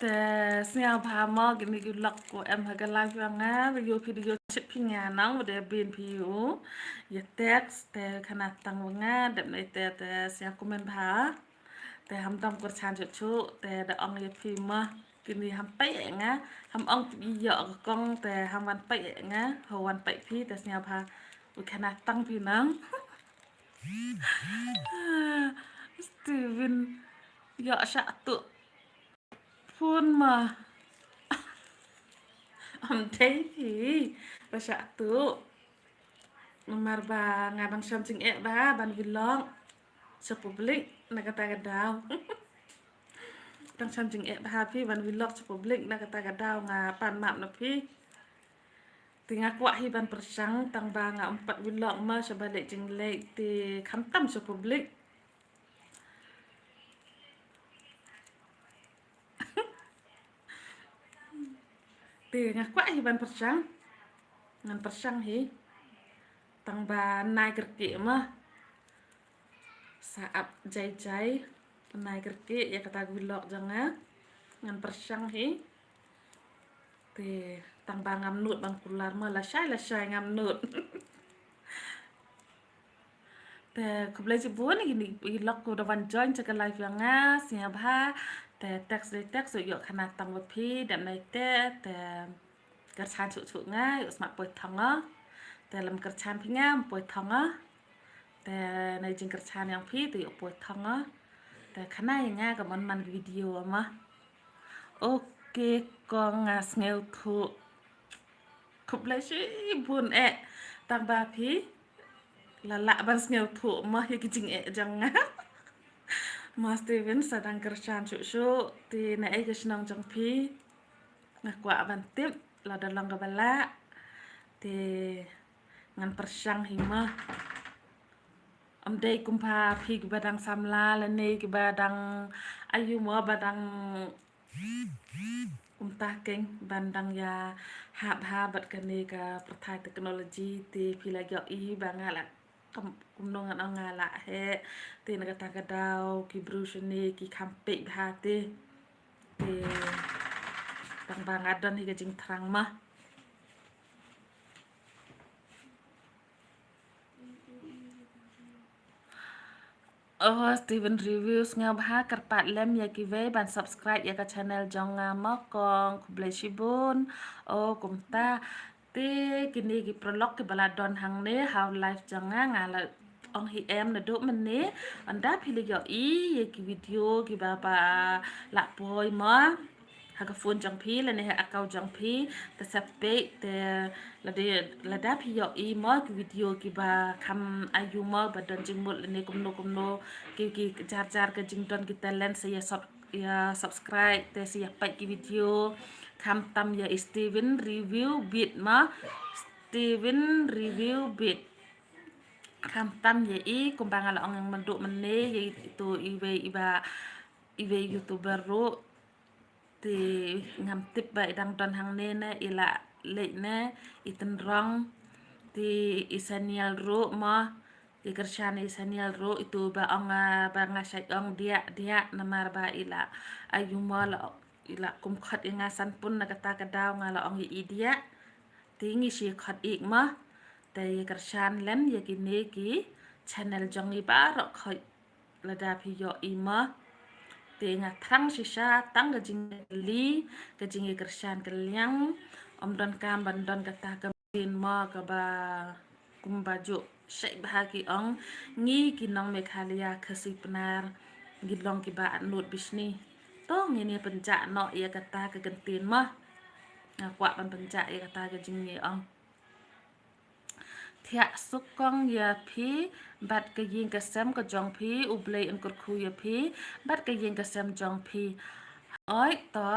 Te sngewbha mo kine ki vlog ko em ha ka live jong nga, video, video shit phi nga nang, ba dei bin phi u ïa text, te khana tang ba nga dep na ite, te sngewbha comment bha. Te ham dam kyrchan chuh chuh, te da ong ïa phi mo kine ham peit ïa nga, ham ong ïa ka kong, te ham wan peit ïa nga, ho wan peit phi, te sngewbha u khana tang phi nang. Steven ïa shah tuh phone ma. Am dei hi ba shah tuh. Namar ba nga dang shem jingeh bha ban vlog sha public na kata ka daw. Dang shem jingeh bha phi ban vlog sha public na kata ka daw nga pan map na phi. Te nga kwah hi ban pyrshang tang ba nga ym pat vlog ma sha ba leh jingleh te khamtam sha public. Te nga kwah hi ban pyrshang. Ngan pyrshang hi. Tang ba nai kyrkieh ma. Sa ap jai jai. Nai kyrkieh ïa kata ka vlog jong nga. Ngan pyrshang hi. Te tang ba ngam nud ban kular ma lashai lashai ngam nud. Te khublei shibun ïa kine ki lok kiba da wan join sha ka live jong nga, sngewbha. Te text dei text, ïoh khana tang ba phi dep na ite, te kyrchan shuh shuh nga, ïoh smat poi thong nga. Te lem kyrchan phi nga ym poi thong a. Te na jingkyrchan ïa phi te ïoh poi thong a. Te khana ïa nga ka mon man ki video ma. Okay kong, nga sngewthuh. Khublei shibun eh. Tang ba phi la lah ban sngewthuh ma ïa ki jingeh jong nga. Ma Steven sa dang kyrchan shuh shuh. Te na ei ka shnong jong phi? Nga kwah ban tip, lada long kaba lah te ngan pyrshang hi ma. Ym dei kumba phi kiba dang samla lane kiba dang aiu mo ba dang kumta keiñ ban dang ïa hap ha bad kane ka pyrthei technology te phi la ïohi ba nga la kum, kumno ngan ong nga la heh. Te na kata ka daw ki briew shane ki kham peit bha te. Te tang ba nga don hi ka jingthrang ma. Oh, Steven Review, sngewbha kyrpad lem ïa kiwei ban subscribe ïa ka channel jong nga ma kong, khublei shibun. Oh, kumta. Te kine ki paralok kiba la don hangne ha u live jong nga, nga la ong hi em naduh mynne, ynda phi la ïohi ïa ki video kiba ba la poi ma ha ka phone jong phi lane ha account jong phi, te sa peit te lada, lada phi ïohi ma ki video kiba kham aiu ma ba don jingmut lane kumno kumno ki, ki jar jar ka jingdon ki talent sa ïa sub, ïa subscribe te sa ïa peit ki video. Khamtam ïa i Steven Review Beat ma. Steven Review Beat. Khamtam ïa i kumba nga la ong ïa naduh mynne ïa itu iwei iba iwei YouTuber ruh. Te ngam tip ba i dang don hangne ne i la leit ne i tynrong. Te i Saniel ruh mo. Ïa kyrshan ïa i Saniel ruh itu ba ong, ah, ba nga shait ong diah diah namar ba i la aiu mo la i la kum khot ïa nga san pun na kata ka daw nga la ong ïa i diah. Te ngi shi khot ik mo. Te ïa kyrshan lem ïa kine ki channel jong ngi baroh khoit. Lada phi ïohi mo. Te nga thrang shisha tang ka jingkylli, ka jingïakyrshan kylliang. Ym donkam ban don kata ka ktien mo kaba kumba ju shait bha ki ong ngi ki nong Meghalaya Khasi Pnar ngi long kiba atnud bishni. To ngin ïa pynjah noh ïa kata ka ktien mo. Nga kwah ban pynjah ïa kata ka jingïong. Thiah suk kong ïa phi bad ka ïing ka sem ka jong phi, U Blei un kyrkhu ïa phi bad ka ïing ka sem jong phi. Oi to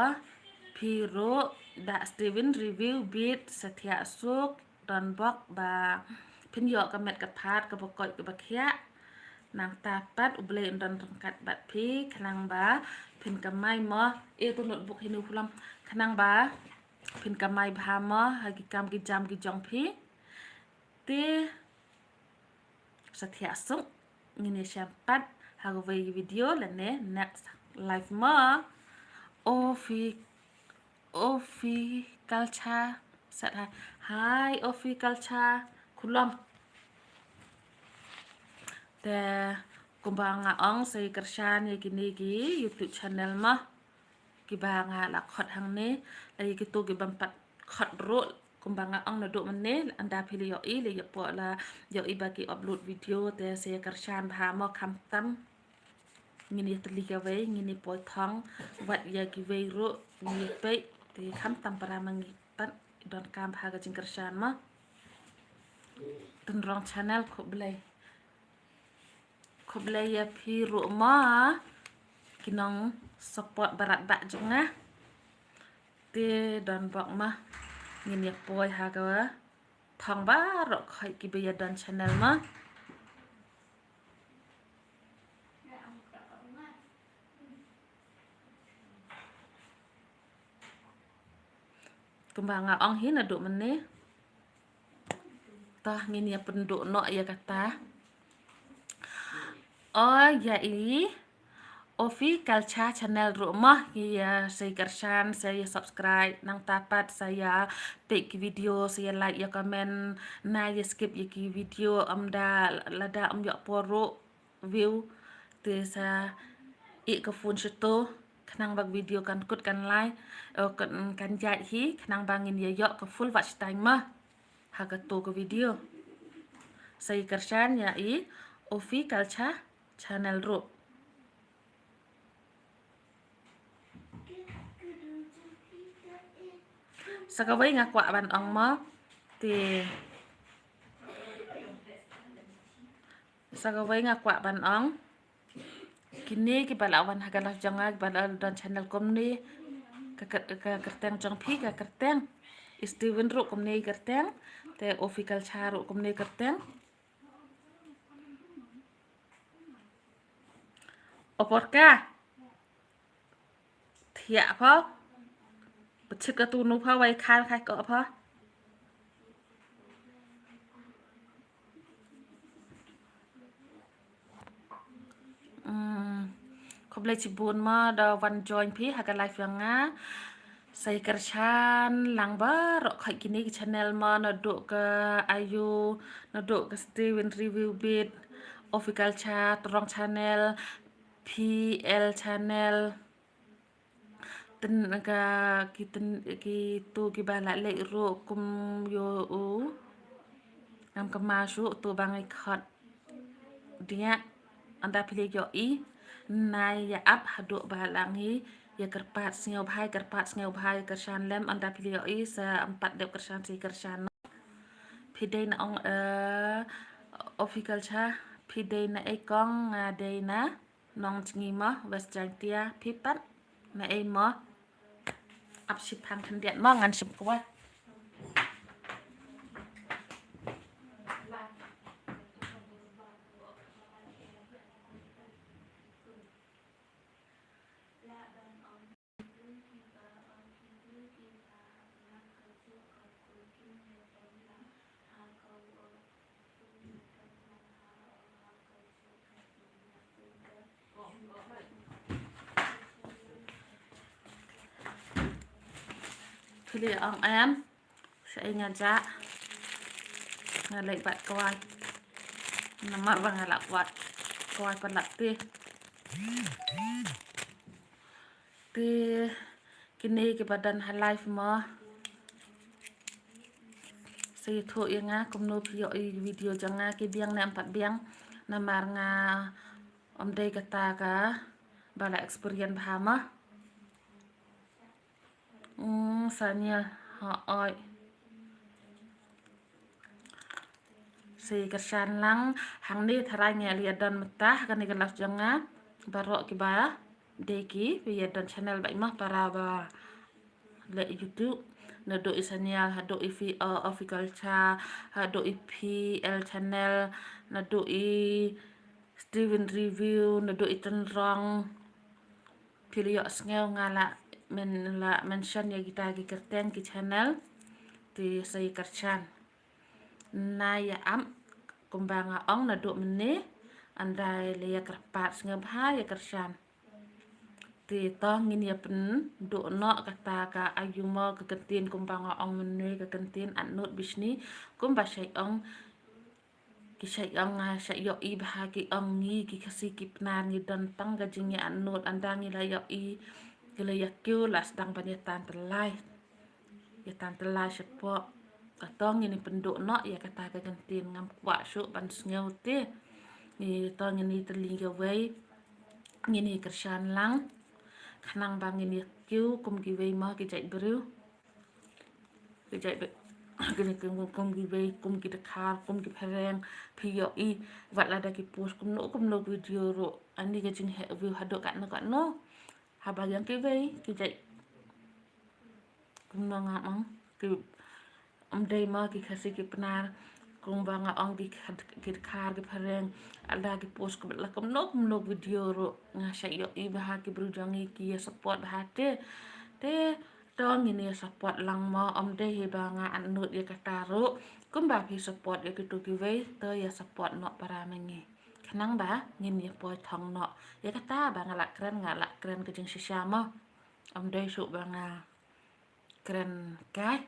phi ruh da Steven Review Beat sa thiah suk, don bok ba phin ïoh ka met ka phad kaba koit kaba khiah. Nangta pat U Blei un don ryngkat bad phi khnang ba phin kamai mo. E to notebook hi nu khlem, khnang ba phin kamai bha mo ha ki kam ki jam ki jong phi. Te sa thiah suk, ngin ïa shem pat ha kawei video lane next live mo. Ofi, Ofi Culture, sat hai. Hai Ofi Culture, khublei. Te kumba nga ong sa ïa kyrshan ïa kine ki YouTube channel mo. Kiba nga la khot hangne, la ïa kito kiba ym pat khot ruh, kumba nga ong naduh mynne, ynda phi la ïohi, la ïa poi la ïohi ba ki upload video, te sa ïa kyrshan bha mo khamtam. Ngin ïa tylli kawei, ngin ïa poi thong, wat ïa kiwei ruh, ngin ïa peit, te khamtam para ma ngi pat, donkam bha ka jingkyrshan mo. Tynrong Channel khublei. Khublei ïa phi ruh mo. Ki nong support barat bad jong nga. Te don bok mo. Ngin ïa poi ha ka thong baroh khoit kiba ïa don channel mo. Kumba nga ong hi naduh mynne. Tah ngin ïa pynduh noh ïa kata. O ïa i Ofi Culture Channel ruh mo, ïa sa ïa kyrshan, sa ïa subscribe, nangta pat sa ïa peit ki video, sa ïa like, ïa comment, na ïa skip ïa ki video, ym da lada ym ïoh por ruh view, te sa ïeh ka phone shato, khnang ba video kan kut kan lai, eh, kan, kan jait hi, khnang ba ngin ïa ïoh ka full watch time mo. ha kato ka video. Sa ïa kyrshan ïa i Ofi Culture Channel ruh. Sa kawei nga kwah ban ong mo, te sa kawei nga kwah ban ong, kine kiba la wan ha ka live jong nga, kiba la don channel kumne, ka, ka, ka kyrteng jong phi ka kyrteng. I Steven ruh kumne i kyrteng, te Ofi Culture ruh kumne i kyrteng. O por ka. Thiah pha. Ba chit ka tu nu pha wai khan khai ko pha. Hmm. Khublei chibun mo da wan join phi ha ka live jong nga. Sa ïa kyrshan lang baroh khoit kine ki channel mo, naduh ka Ayu, naduh ka Steven Review Beat, Ofi Culture, Trong Channel, P L Channel. Tang ka ki tang ki tu kiba la leh ruh kum ïoh u. Ngam kynmaw shuh tu ba nga khot. Diak, ynda phi la ïohi, nai ïa ap haduh ba la ngi ïa kyrpad sngewbha, kyrpad sngewbha, kyrshan lem, ynda phi la ïohi sa ym pat dep kyrshan, sa kyrshan. Phi dei na ong, eh, Ofi Culture, phi dei na ei kong, nga dei na Nongjngi mo, West Jaintia, phi pat na ei mo. Ap shiphang khyndiat mo, ngan shim kwai. Phi la ong em, shaei nga jah. Nga leit bat kwai. Namar ba nga lah bat kwai palat te. Te kine kiba don ha live mo, sa ïathuh ïa nga kumno phi ïohi video jong nga, ki biang ne ym pat biang. Namar nga ym dei kata kaba la experience bha mo. Hmm, Sania, ha oi. Sa ïa kyrshan lang, hangne tharai ngi la ïa don mynta ha kane ka live jong nga. Baroh kiba dei kiba ïa don channel ba i mah para ba leh YouTube, naduh i Sania, haduh i Fi, uh, Ofi Culture, haduh i P L Channel, naduh i Steven Review, naduh i Tynrong. Phi la ïohsngew nga la men, la mention ïa kita ki kyrteng ki channel. Te sa ïa kyrshan. Nai ïa ap kumba nga ong naduh mynne, ynda la ïa kyrpad sngewbha ïa kyrshan. Te to ngin ïa pynduh noh kata ka Ayu mo, ka kyntien kumba nga ong mynne, ka kyntien Atnud Bishni, kumba shait ong, ki shait ong, nga shait ïohi bha ki ong ngi ki Khasi ki Pnar ngi don tang ka jingïaatnud, ynda ngi la ïohi ki la ïa kiew la sdang ban ïa tan tyllai. Ïa tan tyllai shapoh. Kato ngin ïa pynduh noh ïa kata ka kyntien, ngam kwah shuh ban sngew te. Ngi to ngin ïa tylli kawei. Ngin ïa kyrshan lang. Khnang ba ngin ïa kiew kum kiwei mo ki jait briew. Ki jait briew. Kine kum, kum kiwei, kum ki dkhar, kum ki phareng. Phi ïohi wat lada ki post kumno kumno video ruh. Ani ka jingheh view haduh katno katno. Haba ïa kiwei ki jait, kumno nga ong, ki, ym dei mo ki Khasi ki Pnar, kumba nga ong ki, ki dkhar ki phareng, lada ki post kumno kumno video ruh nga shait ïohi bha ki briew jong ngi ki ïa support bha te. Te to ngin ïa support lang mo, ym dei hi ba nga atnud ïa kata ruh. Kumba phi support ïa kito kiwei, to ïa support noh para ma ngi. Khnang ba ngin ïa poi thong noh. Ïa kata ba nga la kren, nga la kren ka jingshisha mo. Ym dei shuh ba nga kren kai.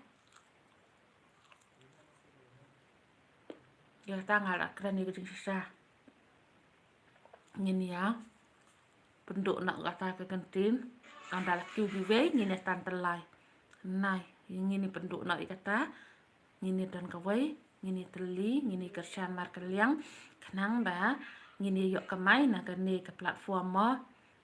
Ïa kata nga la kren ïa ka jingshisha. Ngin ïa pynduh noh kata ka kyntien. Ynda la kiew kiwei ngin ïa tan tyllai. Nai, ngin ïa pynduh noh ïa kata. ngin ïa don kawei, ngin ïa tylli, ngin ïa kyrshan markylliang, khnang ba ngin ïa ïoh kamai na kane ka platform mo.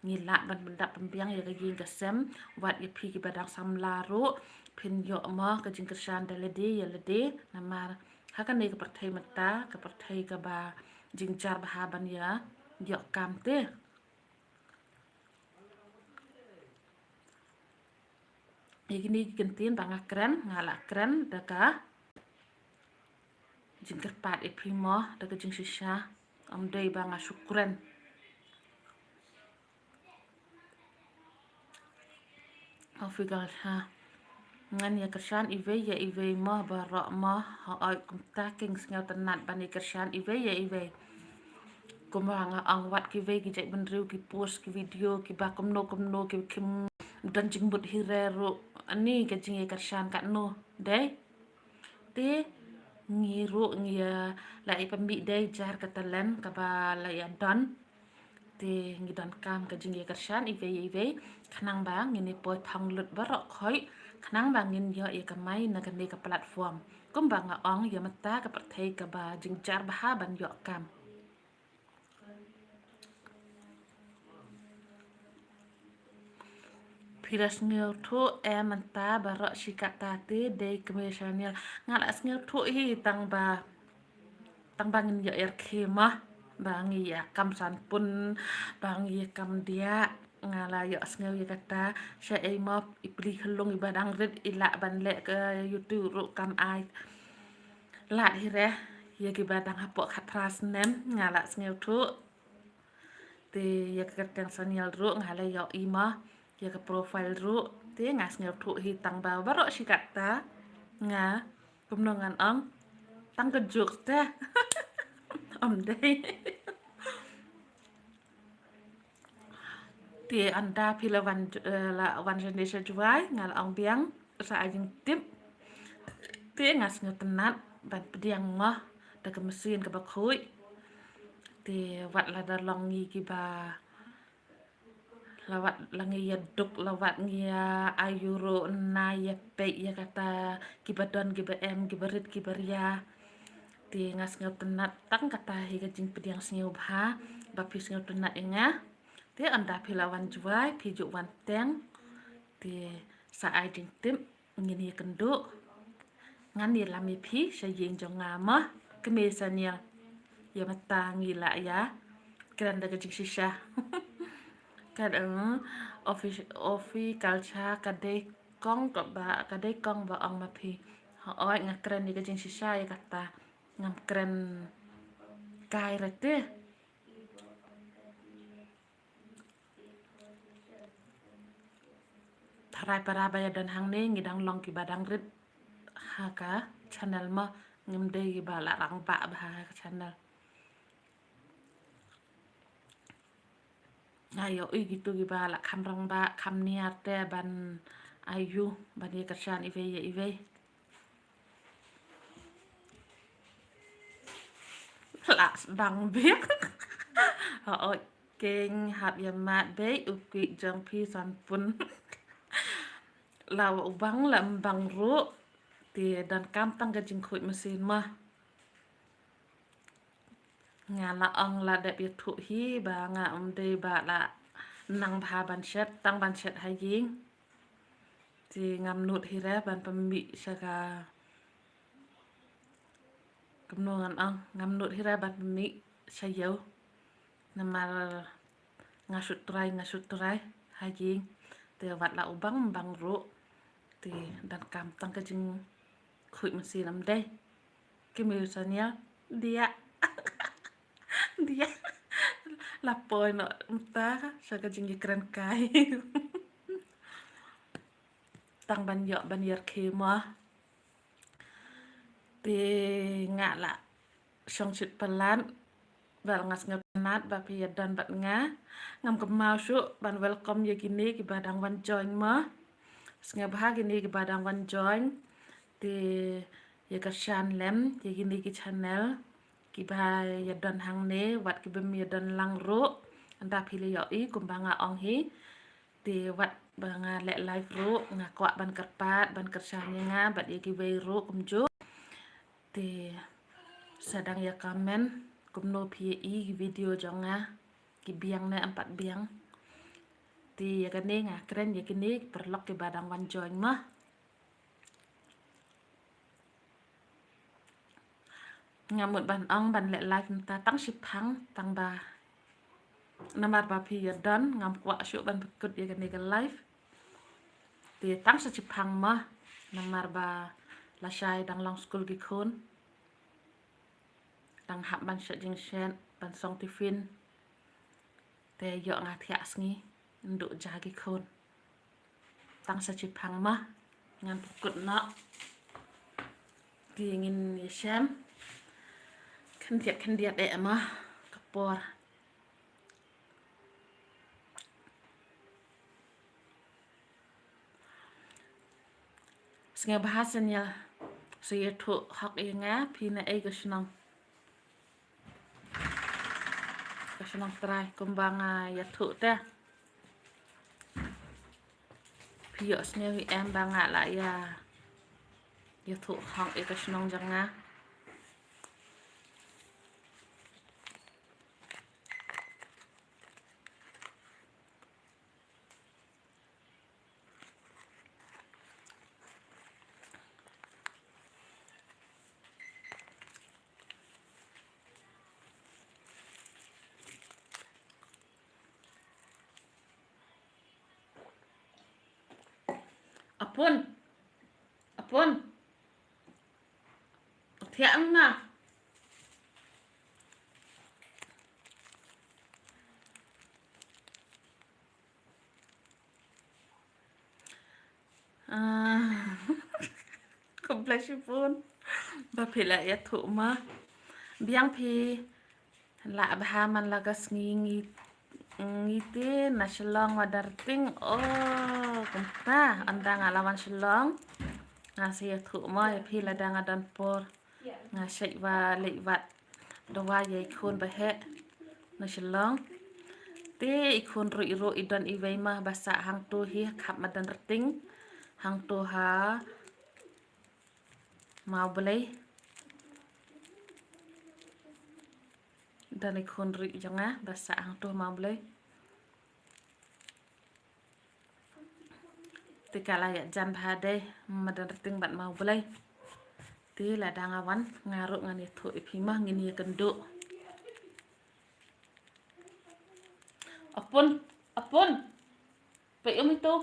Ngi lah ban pyndap pynbiang ïa ka ïing ka sem, wat ïa phi kiba dang samla ruh, phin ïoh mo ka jingkyrshan da lade ïa lade, namar ha kane ka pyrthei mynta, ka pyrthei kaba jynjar bha ban ïa ïoh kam te. Ïa kine ki kyntien ba nga kren, nga la kren da ka jingkyrpad ïa phi mo, da ka jingshisha, ym dei ba nga shu kren. Official ha. Ngan ïa kyrshan iwei ïa iwei mo baroh mo, hooid kumta keiñ sngewtynnat ban ïa kyrshan iwei ïa iwei. Kumba nga ong wat kiwei ki jaitbynriew ki post ki video kiba kumno kumno ki kim don jingmut hi re ruh. Ani ka jingïakyrshan katno dei. Te ngi ruh ngi ïa la ïa pynmih dei jar ka talent kaba la ïa don. Te ngi donkam ka jingïakyrshan iwei ïa iwei khnang ba ngin ïa poi thong lut baroh khoit khnang ba ngin ïoh ïa kamai na kane ka platform. Kumba nga ong ïa mynta ka pyrthei kaba jynjar bha ban ïoh kam. Phi la sngewthuh em mynta baroh shi katta te dei kmie Saniel. Nga la sngewthuh hi tang ba, tang ba ngin ïoh ïarkhie mo, ba ngi ïa kam sanpun, ba ngi ïa kam diah. Nga la ïohsngew ïa kata, shaei mo i pli khyllung iba dang rit i lah ban leh ka YouTube ruh kam ai. Lad hi re ïa kiba dang hapoh khatphra snem, nga la sngewthuh. Te ïa ka kyrteng Saniel ruh nga la ïohi mo, ïa ka profile ruh te nga sngewthuh hi tang ba baroh shi katta. Nga kumno ngan ong, tang ka juk te. Ym dei. Te ynda phi la wan, eh, la wan shane sha Jowai, nga la ong biang sa ai jingtip. Te nga sngewtynnat ban pdiang mo da ka machine kaba khuid. Te wat la da long ngi kiba, la wat la ngi ïa duk, la wat ngi ïa ayu ruh, na ïa peit ïa kata kiba don kiba em, kiba rit kiba ria. Te nga sngewtynnat tang kata hi ka jingpdiang sngewbha ba phi sngewtynnat ïa nga. Te ynda phi la wan Jowai phi ju wan teng. Te sa ai jingtip ngin ïa kynduh. Ngan ïalam ïa phi sha ïing jong nga mo, kmie Saniel. Ïa mynta ngi la ïa kren da ka jingshisha. Ka, eh, office, office culture ka dei kong kaba, ka dei kong ba ong ma phi. Hooid nga kren ïa ka jingshisha ïa kata. Ngam kren kai re te. Tharai para ba ïa don hangne ngi dang long kiba dang rit ha ka channel mo, ngim dei kiba la rangbah bha ha ka channel. Nga ïohi kito kiba la kham rangbah kham niar te ban ayu ban ïa kyrshan iwei ïa iwei. La sdang biang. Hooid keiñ, hap ïa mad beit u kwih jong phi sanpun. La u bang la ym bang ruh. Te donkam tang ka jingkhuid machine mo. Nga la ong la dep ïathuh hi ba nga ym dei ba la nang bha ban shet, tang ban shet ha ïing. Te ngam nud hi re ban pynmih sha ka, kumno ngan ong, ngam nud hi re ban pynmih sha ïew. Namar nga shu trai, nga shu trai ha ïing. Te wat la u bang ym bang ruh. Te donkam tang ka jingkhuid machine ym dei. Kmie Saniel, diah. Diah. La poi noh mynta sha ka jingïakren kai. Tang ban ïoh ban ïarkhie mo. Te nga la shong shit palat. Ba nga sngewtynnat ba phi ïa don bad nga. Ngam kynmaw shuh ban welcome ïa kine kiba dang wan join mo. Sngewbha kine kiba dang wan join. Te ïa kyrshan lem ïa kine ki channel kiba ïa don hangne, wat kiba ym ïa don lang ruh. Ynda phi la ïohi kumba nga ong hi. Te wat ba nga leh live ruh nga kwah ban kyrpad ban kyrshan ïa nga bad ïa kiwei ruh kumjuh. Te sa dang ïa comment kumno phi ïa i ki video jong nga, ki biang ne em pat biang. Te ïa kane nga kren ïa kine ki paralok kiba dang wan join mo. Nga mut ban ong ban leh live mynta tang shiphang, tang ba namar ba phi ïa don, ngam kwah shuh ban pynkut ïa kane ka live. Te tang sa shiphang mo, namar ba lashai dang long skul ki khun. Dang hap ban shet jingshet, ban song tiffin. Te ïoh nga thiah sngi, ndu ja ki khun. Tang sa shiphang mo, ngan pynkut noh. Te ngin ïa shem khyndiat khyndiat eh mo, ka por. Sngewbha snial, sa ïathuh hok ïa nga, phi na ei ka shnong. Ka shnong trai kumba nga ïathuh te. Phi ïohsngew hi em ba nga la ïa, ïathuh hok ïa ka shnong jong nga. Apun. Apun. Thiah na. Ah. Khublei shibun ba phi la ïathuh mo. Biang phi, lah bha man la ka sngi ngi, ngi te na Shillong Madanrting. Oh, kumta, ynda nga la wan Shillong nga sa ïathuh mo ïa phi lada nga don por. Nga shait ba leit wad dawai ïa i khun ba heh na Shillong. Te i khun ruh, i ruh i don iwei mo ba sah hangto hi ha khap Madanrting, hangto ha Mawblei. Don i khun ruh jong nga ba sah hangto Mawblei. Te ka la ïa jan bha dei Madanrting bad Mawblei. Te lada nga wan nga ruh ngan ïathuh ïa phi mo, ngin ïa kynduh. Apun, apun. Peit um itu.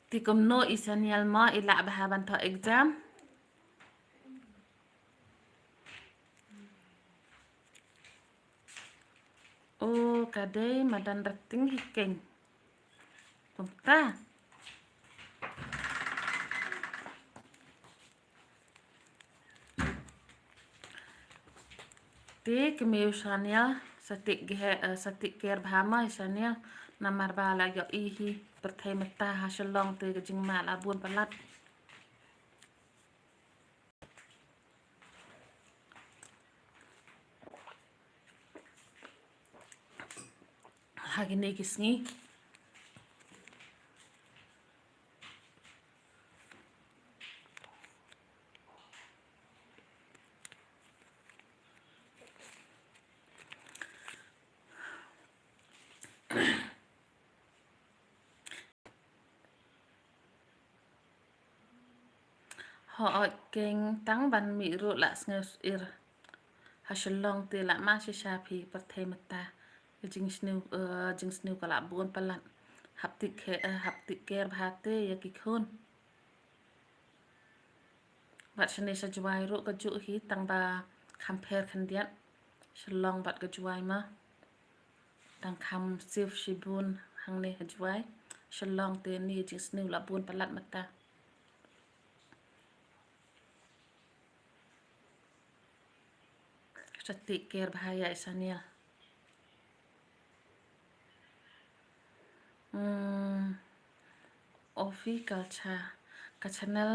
Te kumno i Saniel mo, i lah bha ban thoh exam? Oh, ka dei Madanrting hi keiñ. Kumta. Te kmie u Saniel, sa take, eh, sa take care bha mo i Saniel, namar ba la ïohi hi pyrthei mynta ha Shillong te ka jingma la bun palat. Ha kine ki sngi. Hooid keiñ, tang ban mih ruh la sngewsih. Ha Shillong te la ma shisha phi, pyrthei mynta ka jingsniew, eh, jingsniew ka la bun palat. Hap take care, eh, hap take care bha te ïa ki khun. Bad shane sha Jowai ruh kajuh hi, tang ba kham pher khyndiat Shillong bad ka Jowai mo. Tang kham safe shibun hangne ha Jowai. Shillong te ni jingsniew la bun palat mynta. Sa take care bha ïa i Saniel. Hmm. Ofi Culture. Ka channel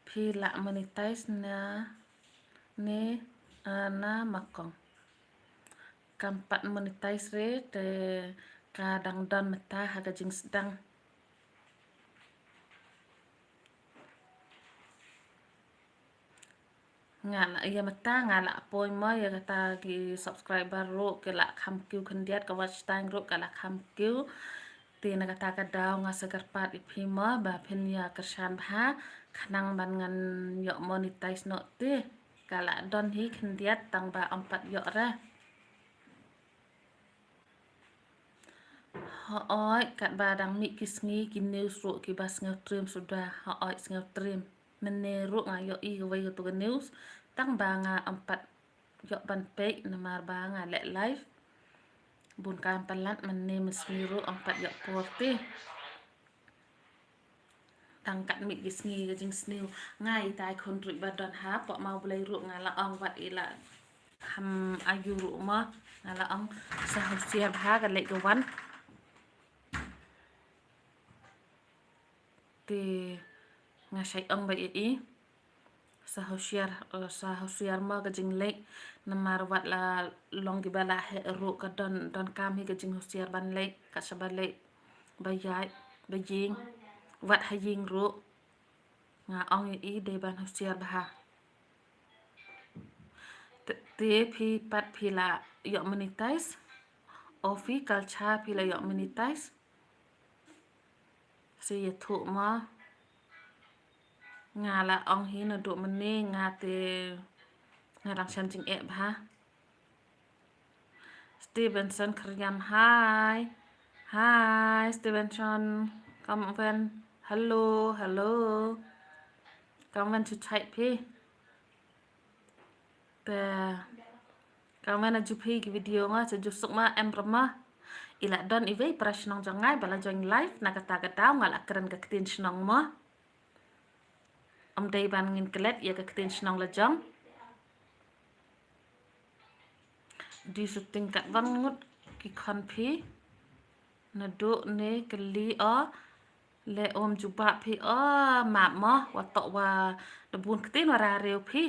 phi la monetize na ne, ah, na ma kong? Kam pat monetize re, te ka dang don mynta ha ka jingsdang. Nga la, ïa mynta nga la poi mo, ïa kata ki subscriber ruh ki la kham kiew khyndiat, ka watch time ruh ka la kham kiew. Te na kata ka daw nga sa kyrpad ïa phi mo ba phin ïa kyrshan bha khnang ban ngan ïoh monetize noh te. Ka la don hi khyndiat tang ba ym pat ïoh re. Hooid, katba dang mih ki sngi ki news ruh kiba sngewtriem suda, hooid sngewtriem. Mynne ruh nga ïohi kawei katu ka news, tang ba nga ym pat ïoh ban peit namar ba nga leh live. Bun kam palat mynne mynsngi ruh ym pat ïoh por te. Tang kat mih ki sngi ka jingsniew. Nga itai khun ruh ba don ha pok Mawblei ruh nga la ong wat i la kham ayu ruh mo. Nga la ong sa husiar bha ka leit ka wan. Te nga shait ong ba i i. Sa husiar, eh, sa husiar mo ka jingleit. Namar wat la long kiba la heh ruh ka don, donkam hi ka jinghusiar ban leit, ka shaba leit ba ïaid, ba ïeng, wat ha ïing ruh. Nga ong ïa i dei ban husiar bha. Te, te phi pat phi la ïoh monetize? O phi Kalcha phi la ïoh monetize? Sa ïathuh mo. Nga la ong hi naduh mynne nga te nga dang shem jingeh bha. Stevenson Khriam, hi. Hi Stevenson. Kam wen. Hello, hello. Kam wen chu chait phi. Te kam wen a ju phi ki video nga sa ju suk ma em rama. I la don iwei para shnong jong nga ba la join live na kata ka daw nga la kren ka ktien shnong mo. Ym dei ban ngin klet ïa ka ktien shnong la jong. Di shooting kat wan ngut ki khon phi. Naduh ne kali o. Le um jubab phi o map mo. Wa tok wa da bun ktien wa rariew phi.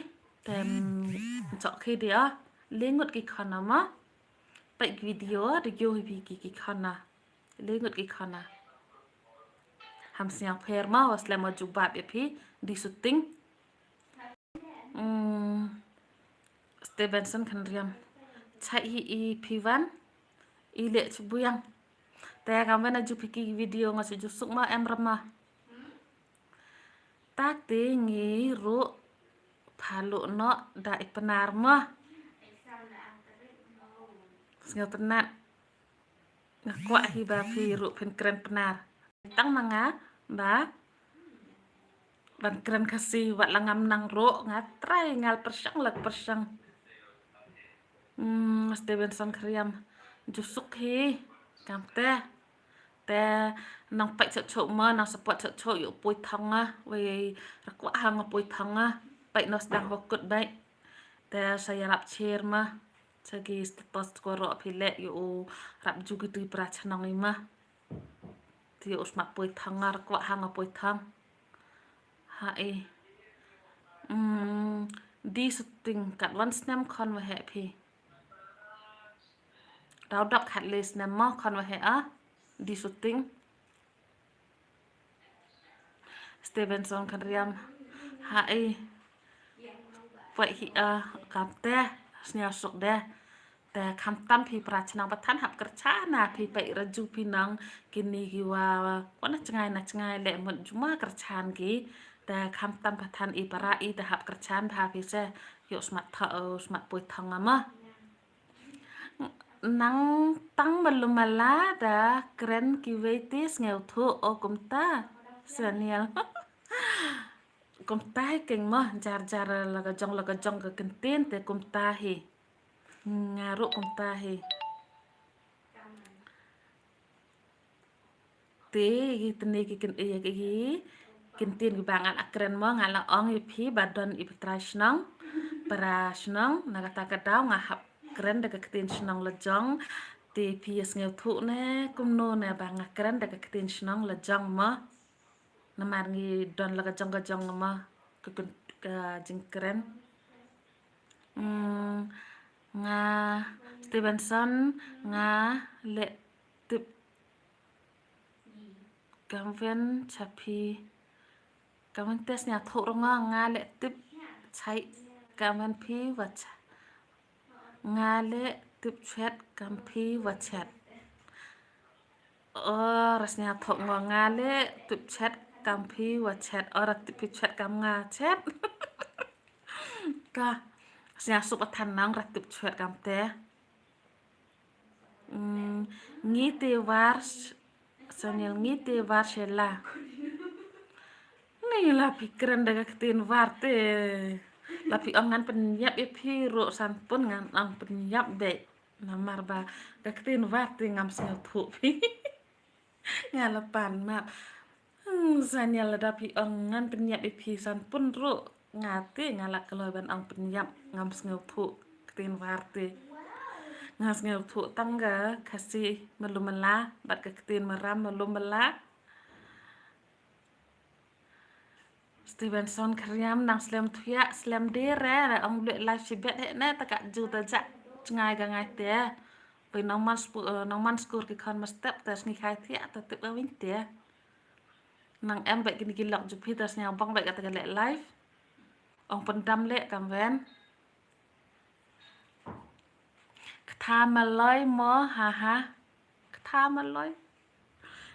Tem chok khi di o. Le ngut ki khon o mo. Peit ki video da ïoh hi phi ki ki khon o. Le ngut ki khon o. Ham sniang pher mo wa slem wa jubab ïa phi di shooting. Hmm. Stevenson Khynriam. Chai hi i phi wan. I leh chu buyang. Te kam wen a ju phi ki video nga sa ju suk ma em rama. Tak te ngi ruh phalu no da i Pnar ma. Sngewtynnat. Nga kwah hi ba phi ruh phin kren Pnar. Tang ma nga ba ban kren Khasi wat la ngam nang ruh nga trai ngal pyrshang la pyrshang. Hmm, Stevenson Khriam. Ju suk hi. Kam te. Te nang peit chok chok ma, nang support chok chok ïa u Poi Thong nga. Wei ra kwah ha nga Poi Thong nga. Peit no sdang ho kut beit. Te sa ïarap share ma. Sa ki status ko ruh phi leh ïa u rap ju ki tui pra chnong i ma. Te ïa u smat Poi Thong nga ra kwah ha nga Poi Thong. Ha i. Hmm, di shooting kat wan snem khon wa heh phi. Dau dap khat le snem mo khon wa heh a. Di shooting. Stevenson Khynriam. Ha i. Poi hi a kam te sniaw suk de. Te kham tam phi pra chnong pathan hap kyrchan na phi peit ra ju phi nang kini ki wa wa na chngai na chngai le mut ju ma kyrchan ki. Te kham tam pathan i para i te hap kyrchan bha phi se ïa u smat tha u smat Poi Thong nga ma. Nang tang malu mala da kren kiwei te sngewthuh o kumta. Saniel. Kumta hi keng mo jar jar la ka jong la ka jong ka kyntien te kumta hi. Nga ruh kumta hi. Te ki tne ki kin ïa ki kyntien kiba nga la kren mo nga la ong ïa phi ba don i para shnong. Para shnong na kata ka daw nga hap kren da ka ktien shnong la jong. Te phi ïa sngewthuh ne kumno ne ba nga kren da ka ktien shnong la jong mo. Namar ngi don la ka jong ka jong ma ka, ka jingkren. Hmm, nga Stevenson nga leh tip. Kam wen cha phi. Kam wen te sniaw thuh rong nga leh tip. Chai. Comment phi wa chat. Nga leh tip chat kam phi wa chat. O, ra sñiawthooh ngo, nga leh tip chat kam phi wa chat. O, ra tip phi chat kam nga chat. Ka sñiawsuk ba than nang ra tip chat kam te. Mm, ngi te war s-, Saniel, ngi te war sela. Ni la phi kren da ka ktien war te. La phi ong ngan pynïap ïa phi ruh san pun ngan ong pynïap de. Namar ba ka ktien war te ngam sngewthuh phi. Nga la pan map. Hmm, Saniel, lada phi ong ngan pynïap ïa phi san pun ruh, nga te nga la kloi ban ong pynïap, ngam sngewthuh ktien war te. Nga sngewthuh tang ka Khasi malu mala bad ka ktien Maram malu mala. Stevenson Khriam, nang slem thiah, slem de re, re ong leh live shibit he ne, ta ka ju ta jak jngai ka ngai te. Pynong man spu-, eh, nong man skur ki khon ma step, ta sngi khai thiah, ta tip awin te. Nang em bad kini ki lok ju phi ta sñiaw bang bad kata ka leh live. Ong pyndam leh kam wen. Ktha maloi mo, ha ha. Ktha maloi.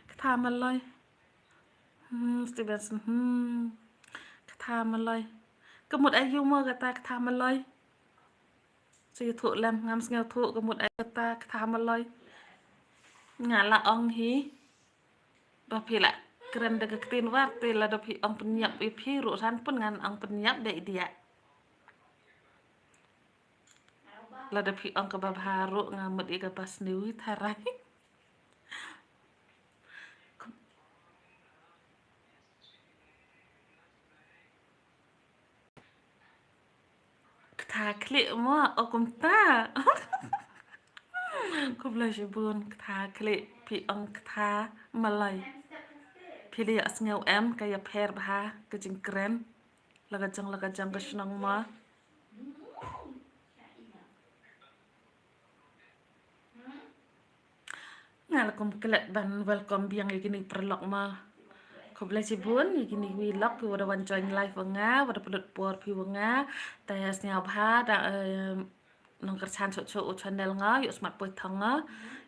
Ktha maloi. Hmm, Stevenson. Hmm. Ktha maloi. Ka mut aïu mo kata ktha maloi. Sñiawthuh lem, ngam sñiawthuh ka mut aïu kata ktha maloi. Nga la ong hi. Ba phi la kren da ka ktien war te, lada phi ong pynïap ïa phi ruh san pun ngan ong pynïap de, idiot. Lada phi ong kaba bha ruh nga mut ïa kaba sniew tharai. Ktha khlieh mo, o kumta. Khublei shibun, ktha khlieh, phi ong ktha maloi. Phi la ïohsngew em, ka ïapher bha ka jingkren. La ka jong, la ka jong ka shnong mo. Nga la kum klet ban welcome biang ïa kini paralok mo. Khublei shibun ïa kini wi lok ki wa da wan join live wa nga, wa da pynlut por phi wa nga. Te sñiawbha da, eh, nongkyrchan shuh shuh u channel nga, ïa u Smat Poi Thong nga.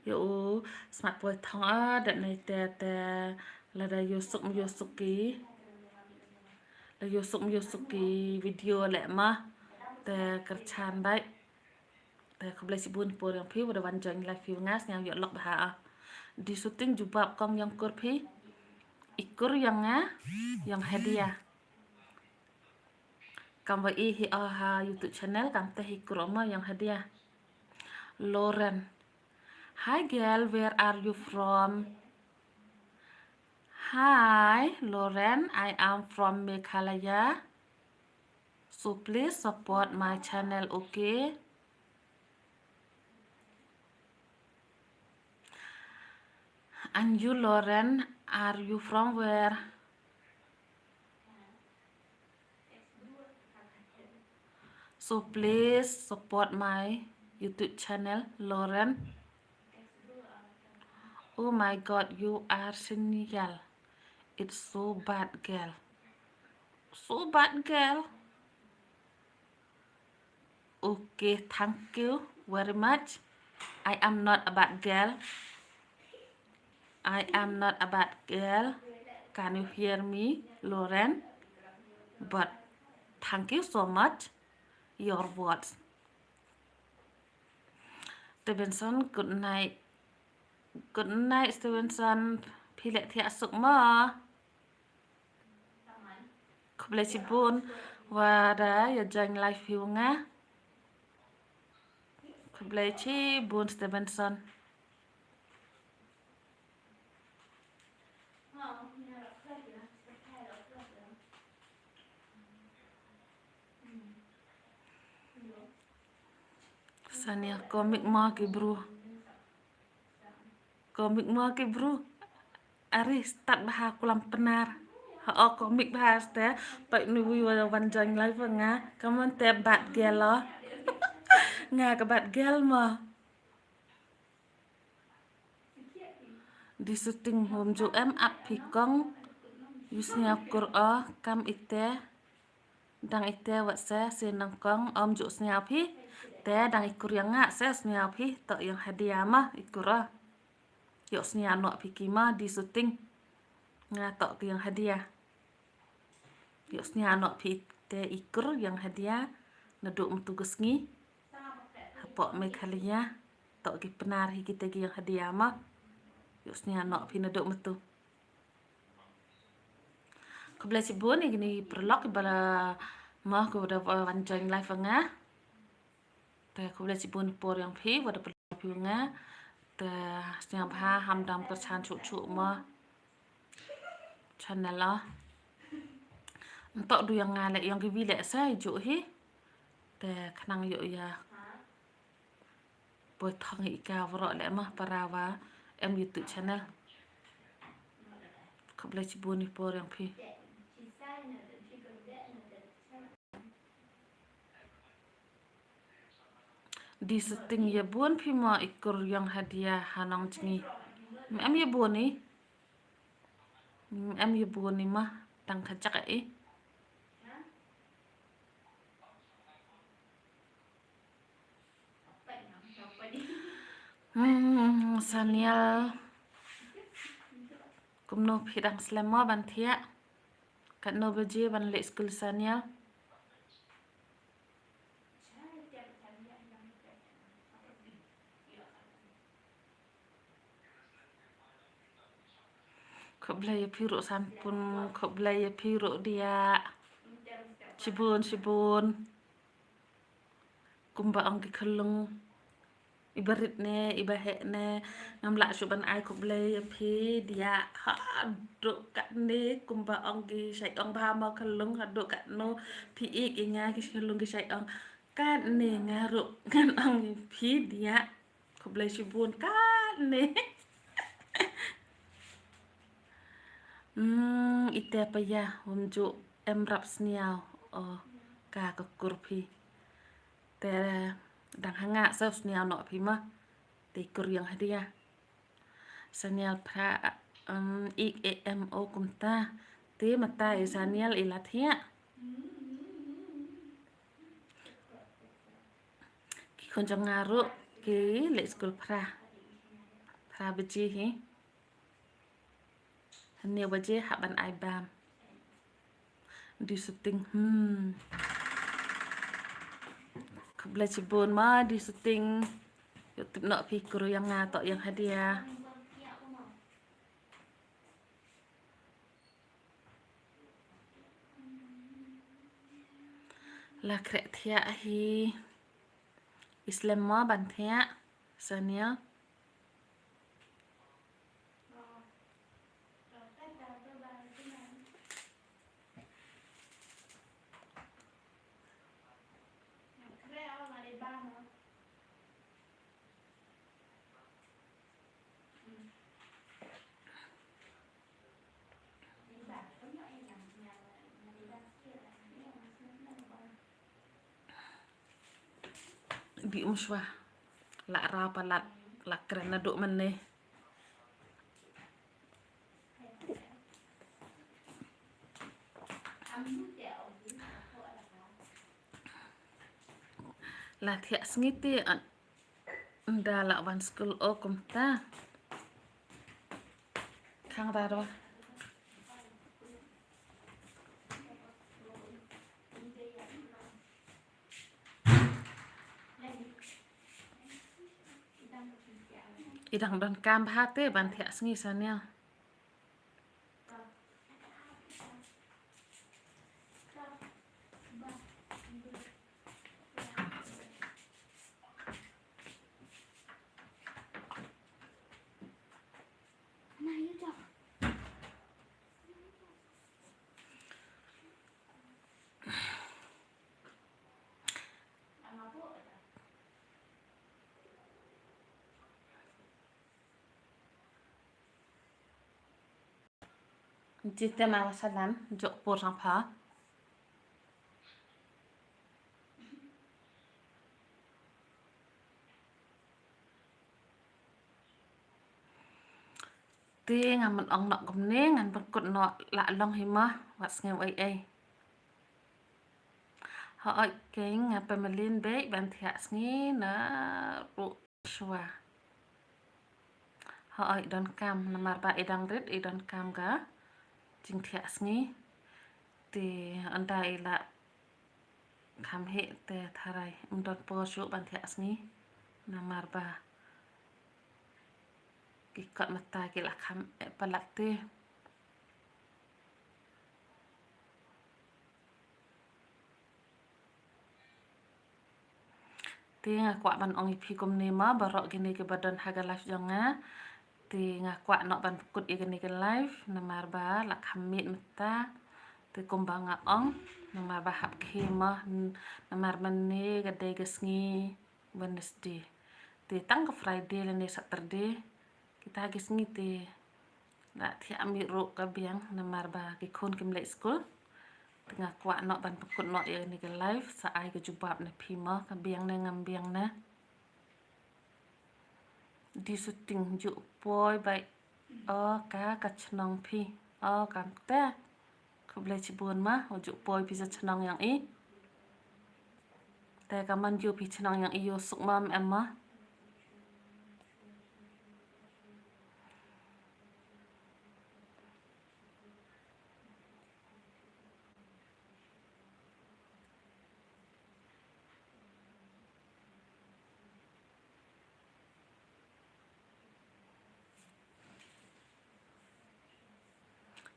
Ïa u Smat Poi Thong nga, da nai te, te lada ïa u suk, ïa u suk ki. La ïa u suk, ïa u suk ki video leh mo. Te kyrchan bha. Te khublei shibun por ïa phi wa da wan join live phi wa nga, sñiaw ïoh lok bha ah. Di shooting jubab kong ïong kur phi. I kur ïong nga, ïong Hadia. Kam wa i hi o ha YouTube channel, kam te hi kur mo ïong Hadia. Lauren. Hi girl, where are you from? Hi, Lauren, I am from Meghalaya. So please support my channel, okay? And you, Lauren, are you from where? So please support my YouTube channel, Lauren. Oh my God, you are genial. It's so bad girl. So bad girl. Okay, thank you very much. I am not a bad girl. I am not a bad girl. Can you hear me, Lauren? But thank you so much. Your words. Stevenson, good night. Good night, Stevenson. Phi leh thiah suk mo. Khublei shibun wa da ïa join live phi wa nga. Khublei shibun, Stevenson. Sania comic mo ki bru. Comic mo ki bru. Ari start bha kulam Pnar. Ha o comic bha ste. Pait ni wi wa wan join live nga. Come on te bad girl lo. Nga ka bad girl mo. Di shooting home ju em ap phi kong. Yu sñiaw kur o kam ite. Dang ite wat se, se nangkong, ym ju sniaw phi. Te dang i kur ïa nga se sniaw phi, toh ïa nga hadia ma i kur. Ïoh sniaw noh phi ki ma, di shooting. Nga toh ki ïa nga hadia. Ïoh sniaw noh phi te i kur ïa nga hadia. Naduh mynta ka sngi. Hapoh Meghalaya. Toh ki Pnar hi kita ki ïa nga hadia ma. Ïoh sniaw noh phi naduh mynta. Khublei shibun ïa kine ki paralok kiba la ma, kiba da wan join live ïa nga. Te khublei shibun por ïa phi ba da paralok phi ïa nga. Te sngewbha ham dam kyrchan shuh shuh ma. Channel la. Ntok du ïa nga leh, ïa kiwei leh sa ïa ju hi. Te khnang ïoh ïa poi thong ïa ka waroh leh ma para wa em YouTube channel. Khublei shibun ïa por ïa phi. Di shooting ïa bun phi ma i kur ïa nga hadia ha nong jngi. Em ïa bun i. Em ïa bun i ma tang ka jak i. Hmm, Saniel. Kumno phi dang slem mo ban thiah? Katno baje ban leh skul Saniel? Khublei ïa phi ruh Sanpun, khublei ïa phi ruh Diah. Shibun, shibun. Kumba ong ki khyllung. Iba rit ne, iba heh ne. Ngam lah shuh ban ai khublei ïa phi Diah. Haduh katne kumba ong ki shait ong bha mo khyllung haduh katno phi ïeit ïa nga ki khyllung ki shait ong. Katne nga ruh ngan ong ïa phi Diah. Khublei shibun katne. Hmm, ite pa ïa, wym ju em rap sniaw. Oh, ka ka kur phi. Te dang ha nga sa sniaw noh phi ma. Te kur ïa nga hadia. Saniel phra, um, ik e em o kumta. Te mata i Saniel i la thiah. Ki khun jong nga ruh ki leh skul phra. Phra baje hi. Hynñiew baje hap ban ai bam. Di shooting, hmm. Khublei shibun ma di shooting. Ïoh tip noh phi kur ïa nga toh ïa nga hadia. La khreh thiah hi. I slem mo ban thiah Saniel. Bi um shwa. La ra palat la kren naduh mynne. La thiah sngi te ynda la wan skul o kumta. Khang da ro. I dang don kam bha te ban thiah sngi Saniel. Jite ma wa salam jok por sang pha. Te ngan mut ong noh kumne, ngan pynkut noh la long hi ma, wat sngewsih ei ei. Hooid keiñ, nga pynmlien beit ban thiah sngi na ruh shuwa. Hooid donkam, namar ba i dang rit i donkam ka jingthiah sngi. Te ynda i la kham heh te tharai ym don por shuh ban thiah sngi. Namar ba ki kot mata ki la kham eh palat te. Te nga kwah ban ong ïa phi kumne ma, baroh kine kiba don ha ka live jong nga. Te nga kwah noh ban pynkut ïa kane ka live namar ba la kham miet mynta. Te kumba nga ong, namar ba hap khie ma, namar mynne ka dei ka sngi Wednesday. Te tang ka Friday lane Saturday, kita ki sngi te la thiah miet ruh ka biang namar ba ki khun kim leit skul. Te nga kwah noh ban pynkut noh ïa kane ka live, sa ai ka jubab na phi ma, ka biang ne ngam biang ne. Dei shooting, ju poi beit. O ka, ka chnong phi. O kamte. Khublei chibun ma, u ju poi phi sha chnong jong i. Te ka man ju phi chnong jong i, ju suk ma, em ma.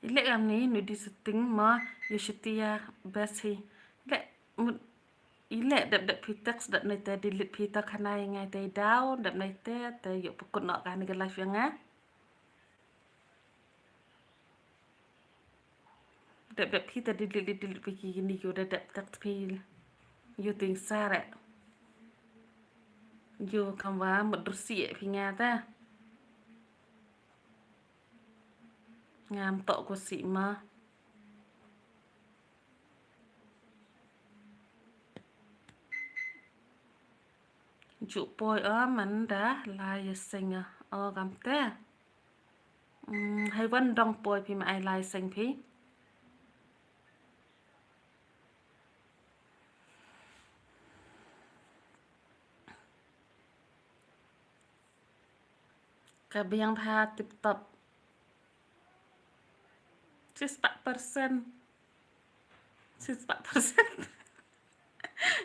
I leh kam ni nu di shooting ma, ïa shooting ïa best hi. I leh mut, i leh dep dep phi text dep nai te delete phi ta khana ïa ngai te daw dep nai te te ïoh pynkut noh kane ka live ïa nga. Dep dep phi ta delete delete phi ki ni ïoh dep dep text phi ïoh ting sare. Ïoh kam wa mut dur si phi nga ta. Ngam tok ko si ma. Ju poi o man da lai seng o kamte. Hmm, hai wan dong poi phi ma ai lai seng phi. Ka biang bha tip top. Shispah persen. Shispah persen.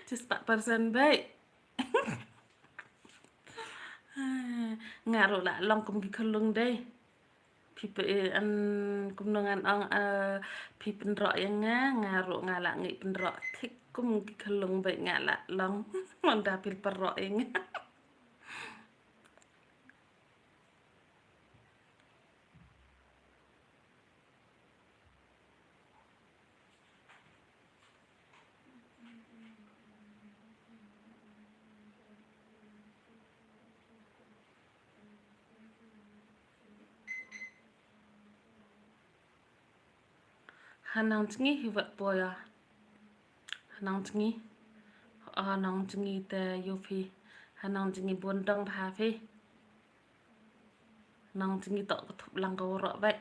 Shispah persen beit. Nga ruh la long kum ki khyllung dei. Phi pe, eh, an kumno ngan ong, eh, phi pynroh ïa nga, nga ruh nga la ngi pynroh thik kum ki khyllung beit nga la long. Manda phi pynroh ïa nga. Ha nang jngi hi wat poi a. Ha nang jngi. Ha nang jngi te ïoh phi. Ha nang jngi bun dong bha phi. Nang jngi tok ka thup lang ka warok beit.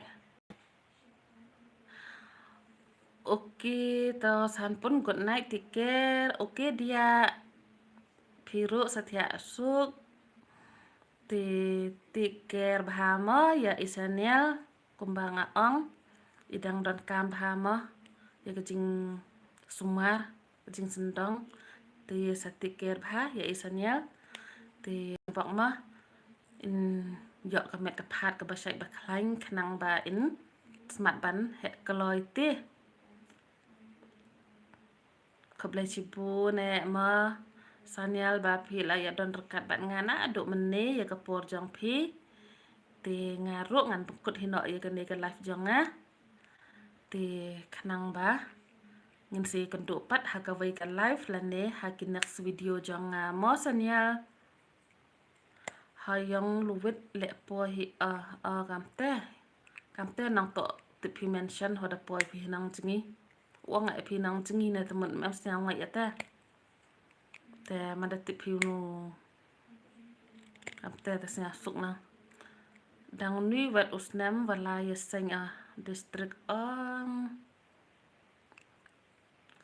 Ok, to sanpun, good night, take care. Ok dia. Phi ruh sa thiah suk. Te take care bha mo ïa i Saniel. Kumba nga ong, i dang donkam bha mo ïa ka jingsumar, ka jingsyndong. Te sa take care bha ïa i Saniel. Te bok mo in ïoh ka met ka phad kaba shait ba khlaiñ khnang ba in smat ban heh kloi te. Khublei shibun eh ma Saniel ba phi la ïa don ryngkat bad nga naduh mynne ïa ka por jong phi. Te nga ruh ngan pynkut hi noh ïa kane ka live jong nga. Te khnang ba ngin sa ïakynduh pat ha kawei ka live lane ha ki next video jong nga mo Saniel. Ha ïong Lwit leh poi hi, ah, ah, kamte. Kamte nang tok tip phi mention ho da poi phi nang jngi. Wa nga phi nang jngi ne te mut mem sñiaw nga ïa te. Te ma da tip phi nu. Kamte te sñiaw suk na. Dang nui wat u snem wa la ïa seng a district ong.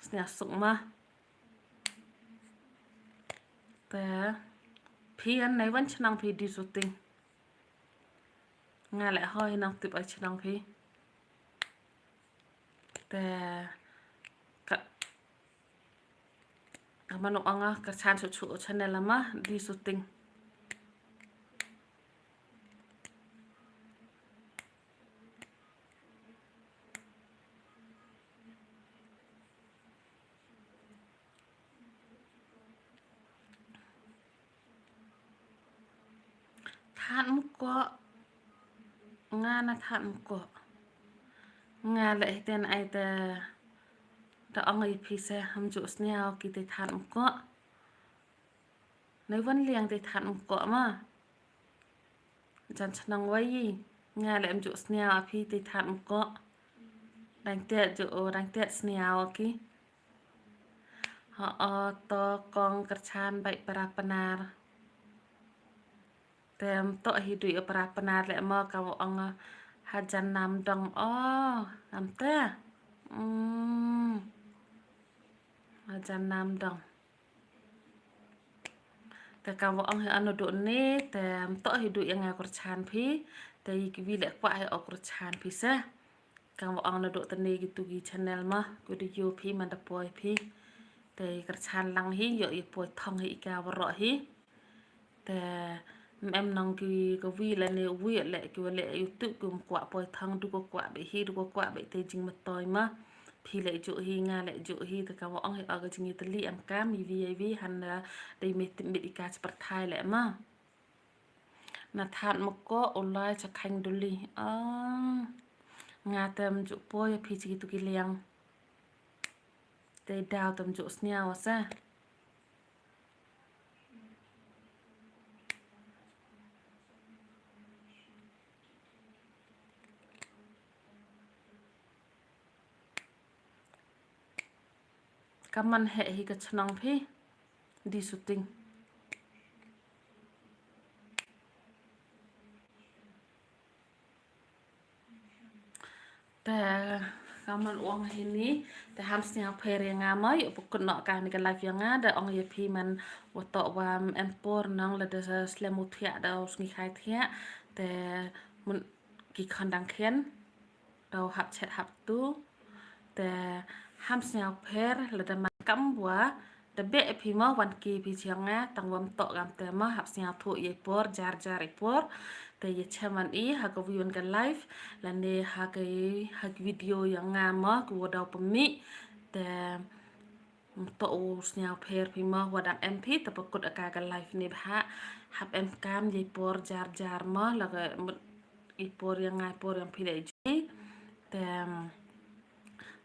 Sñiaw suk ma. Te phi an nai wan chnong phi di shooting. Nga leh hoi nang tip ai chnong phi. Te ka, ka mano anga ka chan chu chu channel ama di shooting. Thad mukok. Nga na thad mukok. Nga leh hiten ai te da ong ai phi se ham ju sniaw ki te thad mukok. Nai wan liang te thad mukok ma. Jan chnong wai nga leh am ju sniaw a phi te thad mukok. Dang te ju o dang te sniaw ki. Ho o to kong kyrchan bai para pnar. Tem to hi dui o para pnar leh mo ka ong hajan nam dong o am te. Hmm. Hajan nam dong. Te ka wa ong hi ano do ne, te mto hi do yang nga kyrchan phi, te ki wi leh kwah hi o kyrchan phi se. Ka wa ong na do te ne ki tu ki channel ma, ku do yo phi man da poi phi. Te kyrchan lang hi, yo i poi thong hi ka wa ro hi. Te em nang ki ka wi la ne wi leh ki wa leh YouTube ki um kwah poi thong du ko kwah be hi, du ko kwah be te jing ma toi ma. Phi leh ju hi nga leh ju hi te ka wa ong hi o ka jing i tali em kam i vi i vi han da dei mit mit i ka cha pyrthai leh ma. Na thad mukok u lai cha khang duli. Ah. Nga tem ju poi phi chi tu ki liang. Te daw tem ju sniaw sa. Ka man heh hi ka chnong phi di shooting. Te ka man ong hi ni, te ham sniaw pher ya nga ma, yo pukut nok ka ni ka live ya nga, da ong ya phi man wa to wa em por nang la da slem u thiah da u sngi khai thiah, te mun ki khon dang khian. Dau hap chet hap tu. Te ham sniaw pher lada man kam wa da be phi ma wan ki phi chiang nga tang wam to gam te ma hap sniaw thu ye por jar jar i por. Te ye cheman i ha ka viewing ka live lane ha ka ha ka video yang nga ma ku dau pemi. Te Mto u sniaw pher phi ma wa dang em phi ta pakut aka ka live ni bha. Hap em kam ye por jar jar ma la ka mut i por yang ngai por yang phi le ji. Te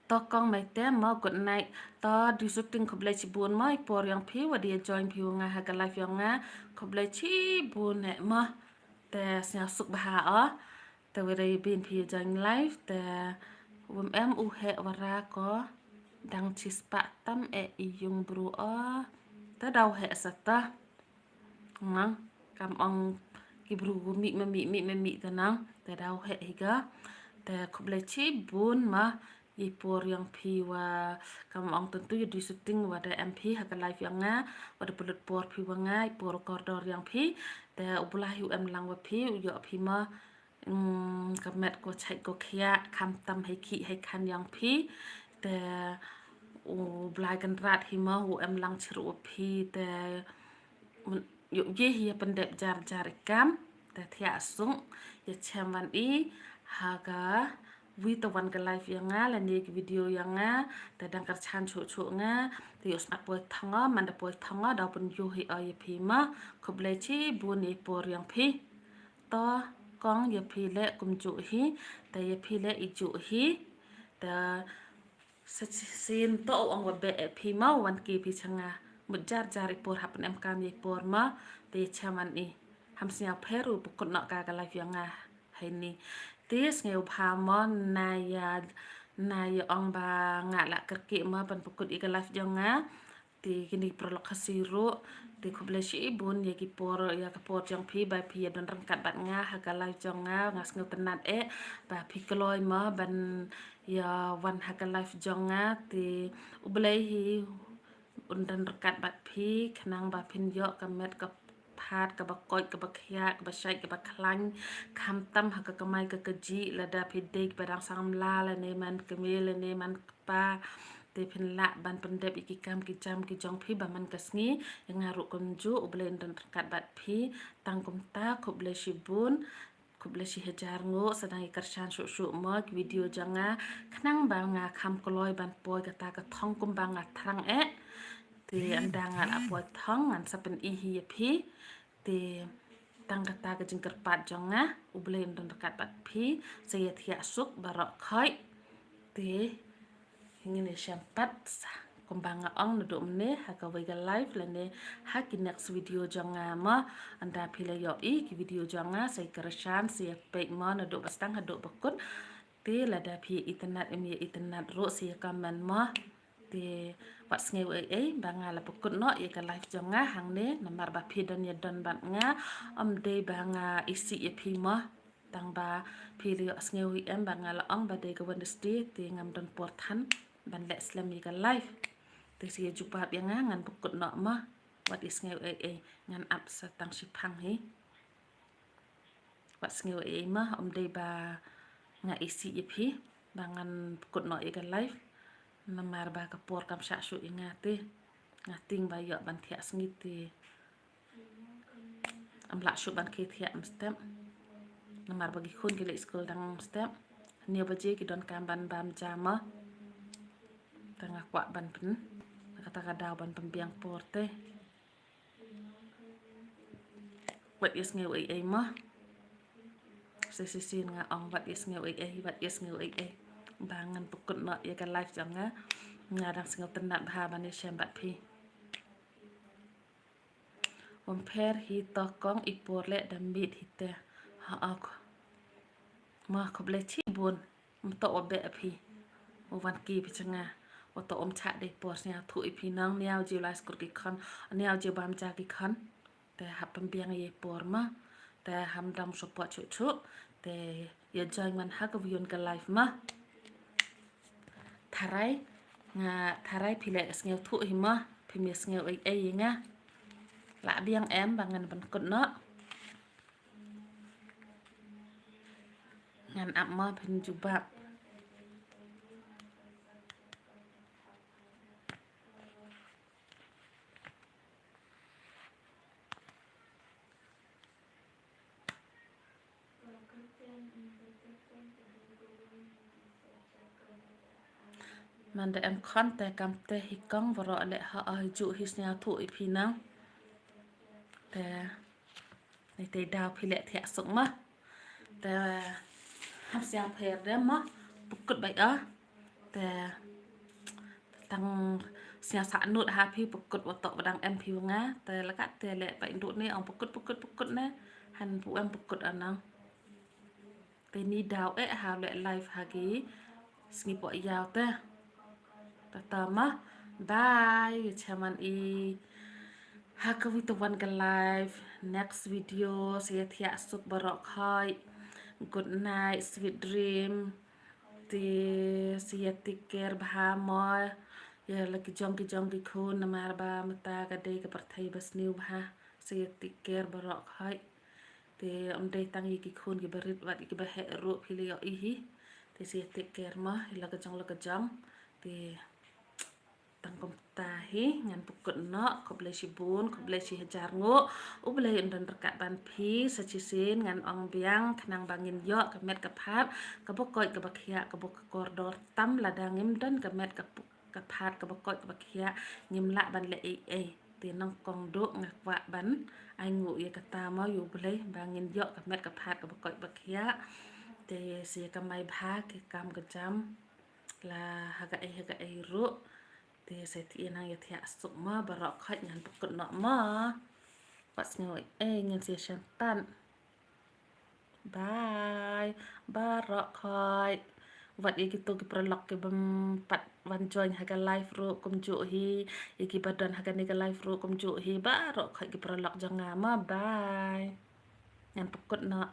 to kong mai te ma good night. To di shooting khublei chibun ma i por yang phi wa di join phi wa nga ha ka live yang nga khublei chibun ne ma. Te sniaw suk bha o. Te wei da i bin phi join live te wem em u he wara ko dang chi spah tam e i yung bru o. Te dau he sa ta. Nang kam ong ki bru gu mi ma mi mi ma mi te nang te dau he hi ga. Te khublei chibun ma i por yang phi wa kam ong tentu ya di shooting wa da em phi ha ka live yang nga wa da pulut por phi wa nga i por kordor yang phi. Te u bula hi u em lang wa phi u yo phi ma. Mm, ka met ko chait ko khia kham tam hei khi hei khan yang phi. Te u blai kan rat hi ma u em lang chiru phi te yu ye hi ya pendep jar jar i kam. Te thia sung ya chem wan i ha ka wi ta wan ka live yang nga la ne ki video yang nga te dang kar chan chu chu nga te yu smat poi thanga man da poi thanga da pun yu hi a ya phi ma khublei chibun i por yang phi. To kong ya phi le kum ju hi te ya phi le i ju hi te sa sin to ong wa be e phi ma wan ki phi changa mut jar jar i por hap nem kam ya i por ma te ya chaman i ham sniaw pheru pukut nok ka ka live yang nga hai ni te sngew bha ma na ya na ya ong ba nga la kerki ma ban pukut i ka live jong nga. Te kini prolok khasi ru te khublei chibun ya ki por ya ka por jong phi ba phi ya don rangkat bat nga ha ka live jong nga nga sngew tenat e ba phi kloi ma ban ya wan ha ka live jong nga te u blei hi un don ryngkat bad phi, khnang ba phin ïoh ka met ka phad, kaba koit, kaba khiah, kaba shait, kaba khlaiñ, khamtam ha ka kamai ka kajih, lada phi dei kiba dang samla, lane man kmie, lane man kpa, te phin lah ban pyndep ïa ki kam ki jam ki jong phi ba man ka sngi. Ïa nga ruh kumjuh, U Blei un don ryngkat bad phi. Tang kumta, khublei shibun, khublei shi hajar nguh, sa dang ïa kyrshan shuh shuh mo ki video jong nga, khnang ba nga kham kloi ban poi kata ka thong kumba nga thrang eh. Te ynda nga la poi thong ngan sa pyni hi ïa phi. Te tang kata ka jingkyrpad jong nga, U Blei un don ryngkat bad phi, sa ïa thiah suk baroh khoit. Te ngin ïa shem pat sa, kumba nga ong naduh mynne ha kawei ka live lane ha ki next video jong nga mo. Ynda phi la ïohi ki video jong nga, sa ïa kyrshan, sa ïa peit mo naduh ba sdang haduh ba kut. Te lada phi ïa itynnad, em ïa itynnad ruh, sa ïa comment mo. Te wat sngew ei ei ba nga la pynkut noh ïa ka live jong nga hangne, namar ba phi don ïa don bad nga, ym dei ba nga isih ïa phi mo. Tang ba phi la ïohsngew hi em ba nga la ong ba dei ka Wednesday, te ngam don por than ban leh slem ïa ka live. Te sa ïa jubab ïa nga, ngan pynkut noh mo. Wat ïa sngew ei ei, ngan ap sa tang shiphang hi. Wat sngew ei ei mo, ym dei ba nga isih ïa phi ba ngan pynkut noh ïa ka live. Namar ba ka por kam shah shuh ïa nga te. Nga tieng ba ïoh ban thiah sngi te ym lah shuh ban khie thiah mynstep. Namar ba ki khun ki leit skul dang mynstep. Hynñiew baje ki donkam ban bam ja mo. Te nga kwah ban pyn, kata ka daw ban pynbiang por te. Wat ïa sngew ei ei mo. Sa shisien nga ong wat ïa sngew ei ei, wat ïa sngew ei ei ba ngan pynkut noh ïa ka live jong nga. Nga dang sngewtynnad bha ban ïa shem bad phi. Ym pher hi to kong, i por leh da miet hi te. Ha ok. Mo, khublei chibun. Ym toh wa beh phi, u wan ki phi jong nga. Wa toh ym chah dei por sngewthuh ïa phi nang, niaw ji lai skur ki khon, niaw ji bam ja ki khon. Te hap pynbiang ïa por mo. Te ham dam support chuh chuh. Te ïa join man ha ka viewing ka live mo. Tharai nga, tharai phi leh sngewthuh hi mo, phi ym ïa sngew ei ei ïa nga. Lah biang em ba ngan pynkut noh. Ngan ap mo, phin jubab. Manda em khon te kam te hi kong, baroh leh ha, ha juh hi sngewthuh ïa phi nang. Te Ni te daw phi leh thiah suk mo. Te ham sngewpher de mo. Pynkut bai o. Te tang sngewsah nud ha phi pynkut wa toh wa dang em phi wa nga. Te la kat te leh bai ndu ne ong pynkut, pynkut, pynkut ne. Han bu em pynkut anang. Te ni daw eh ha leh live ha ki sngi poh ïaw te. Tata mo. Bye. Chaman i ha ka wi te wan ka live. Next video sa ïa thiah suk baroh khoit. Good night, sweet dream. Te sa ïa take care bha mo. Ïa la ki jong ki jong ki khun namar ba mynta ka dei ka pyrthei ba sniew bha. Sa ïa take care baroh khoit. Te ym dei tang ïa ki khun ki barit wat ïa ki baheh ruh phi la ïohi hi. Te sa ïa take care mo ïa la ka jong la ka jong. Te tang kumta hi ngan pynkut noh, khublei shibun, khublei shi hajar nguh. U Blei un don ryngkat ban phi, sa shisien ngan ong biang khnang ba ngin ïoh ka met ka phad kaba koit kaba khiah kaba kordor tam lada ngim don ka met ka phad kaba koit kaba khiah ngim lah ban leh ei ei. Te nongkong duh nga kwah ban ai nguh ïa kata mo ïa U Blei ba ngin ïoh ka met ka phad kaba koit ba khiah. Te sa ïa kamai bha ki kam ka jam la ha kaei ha kaei ruh. Te sa ïa nang ïa thiah suk mo baroh khoit ngan pynkut noh mo. Wat sngew ei ei ngin sa ïa shem pat. Bye. Baroh khoit. Wat ïa kito ki paralok ki bym pat wan join ha ka live ruh kumjuh hi. Ïa ki ba don ha kane ka live ruh kumjuh hi. Baroh khoit ki paralok jong nga mo. Bye. Ngan pynkut noh.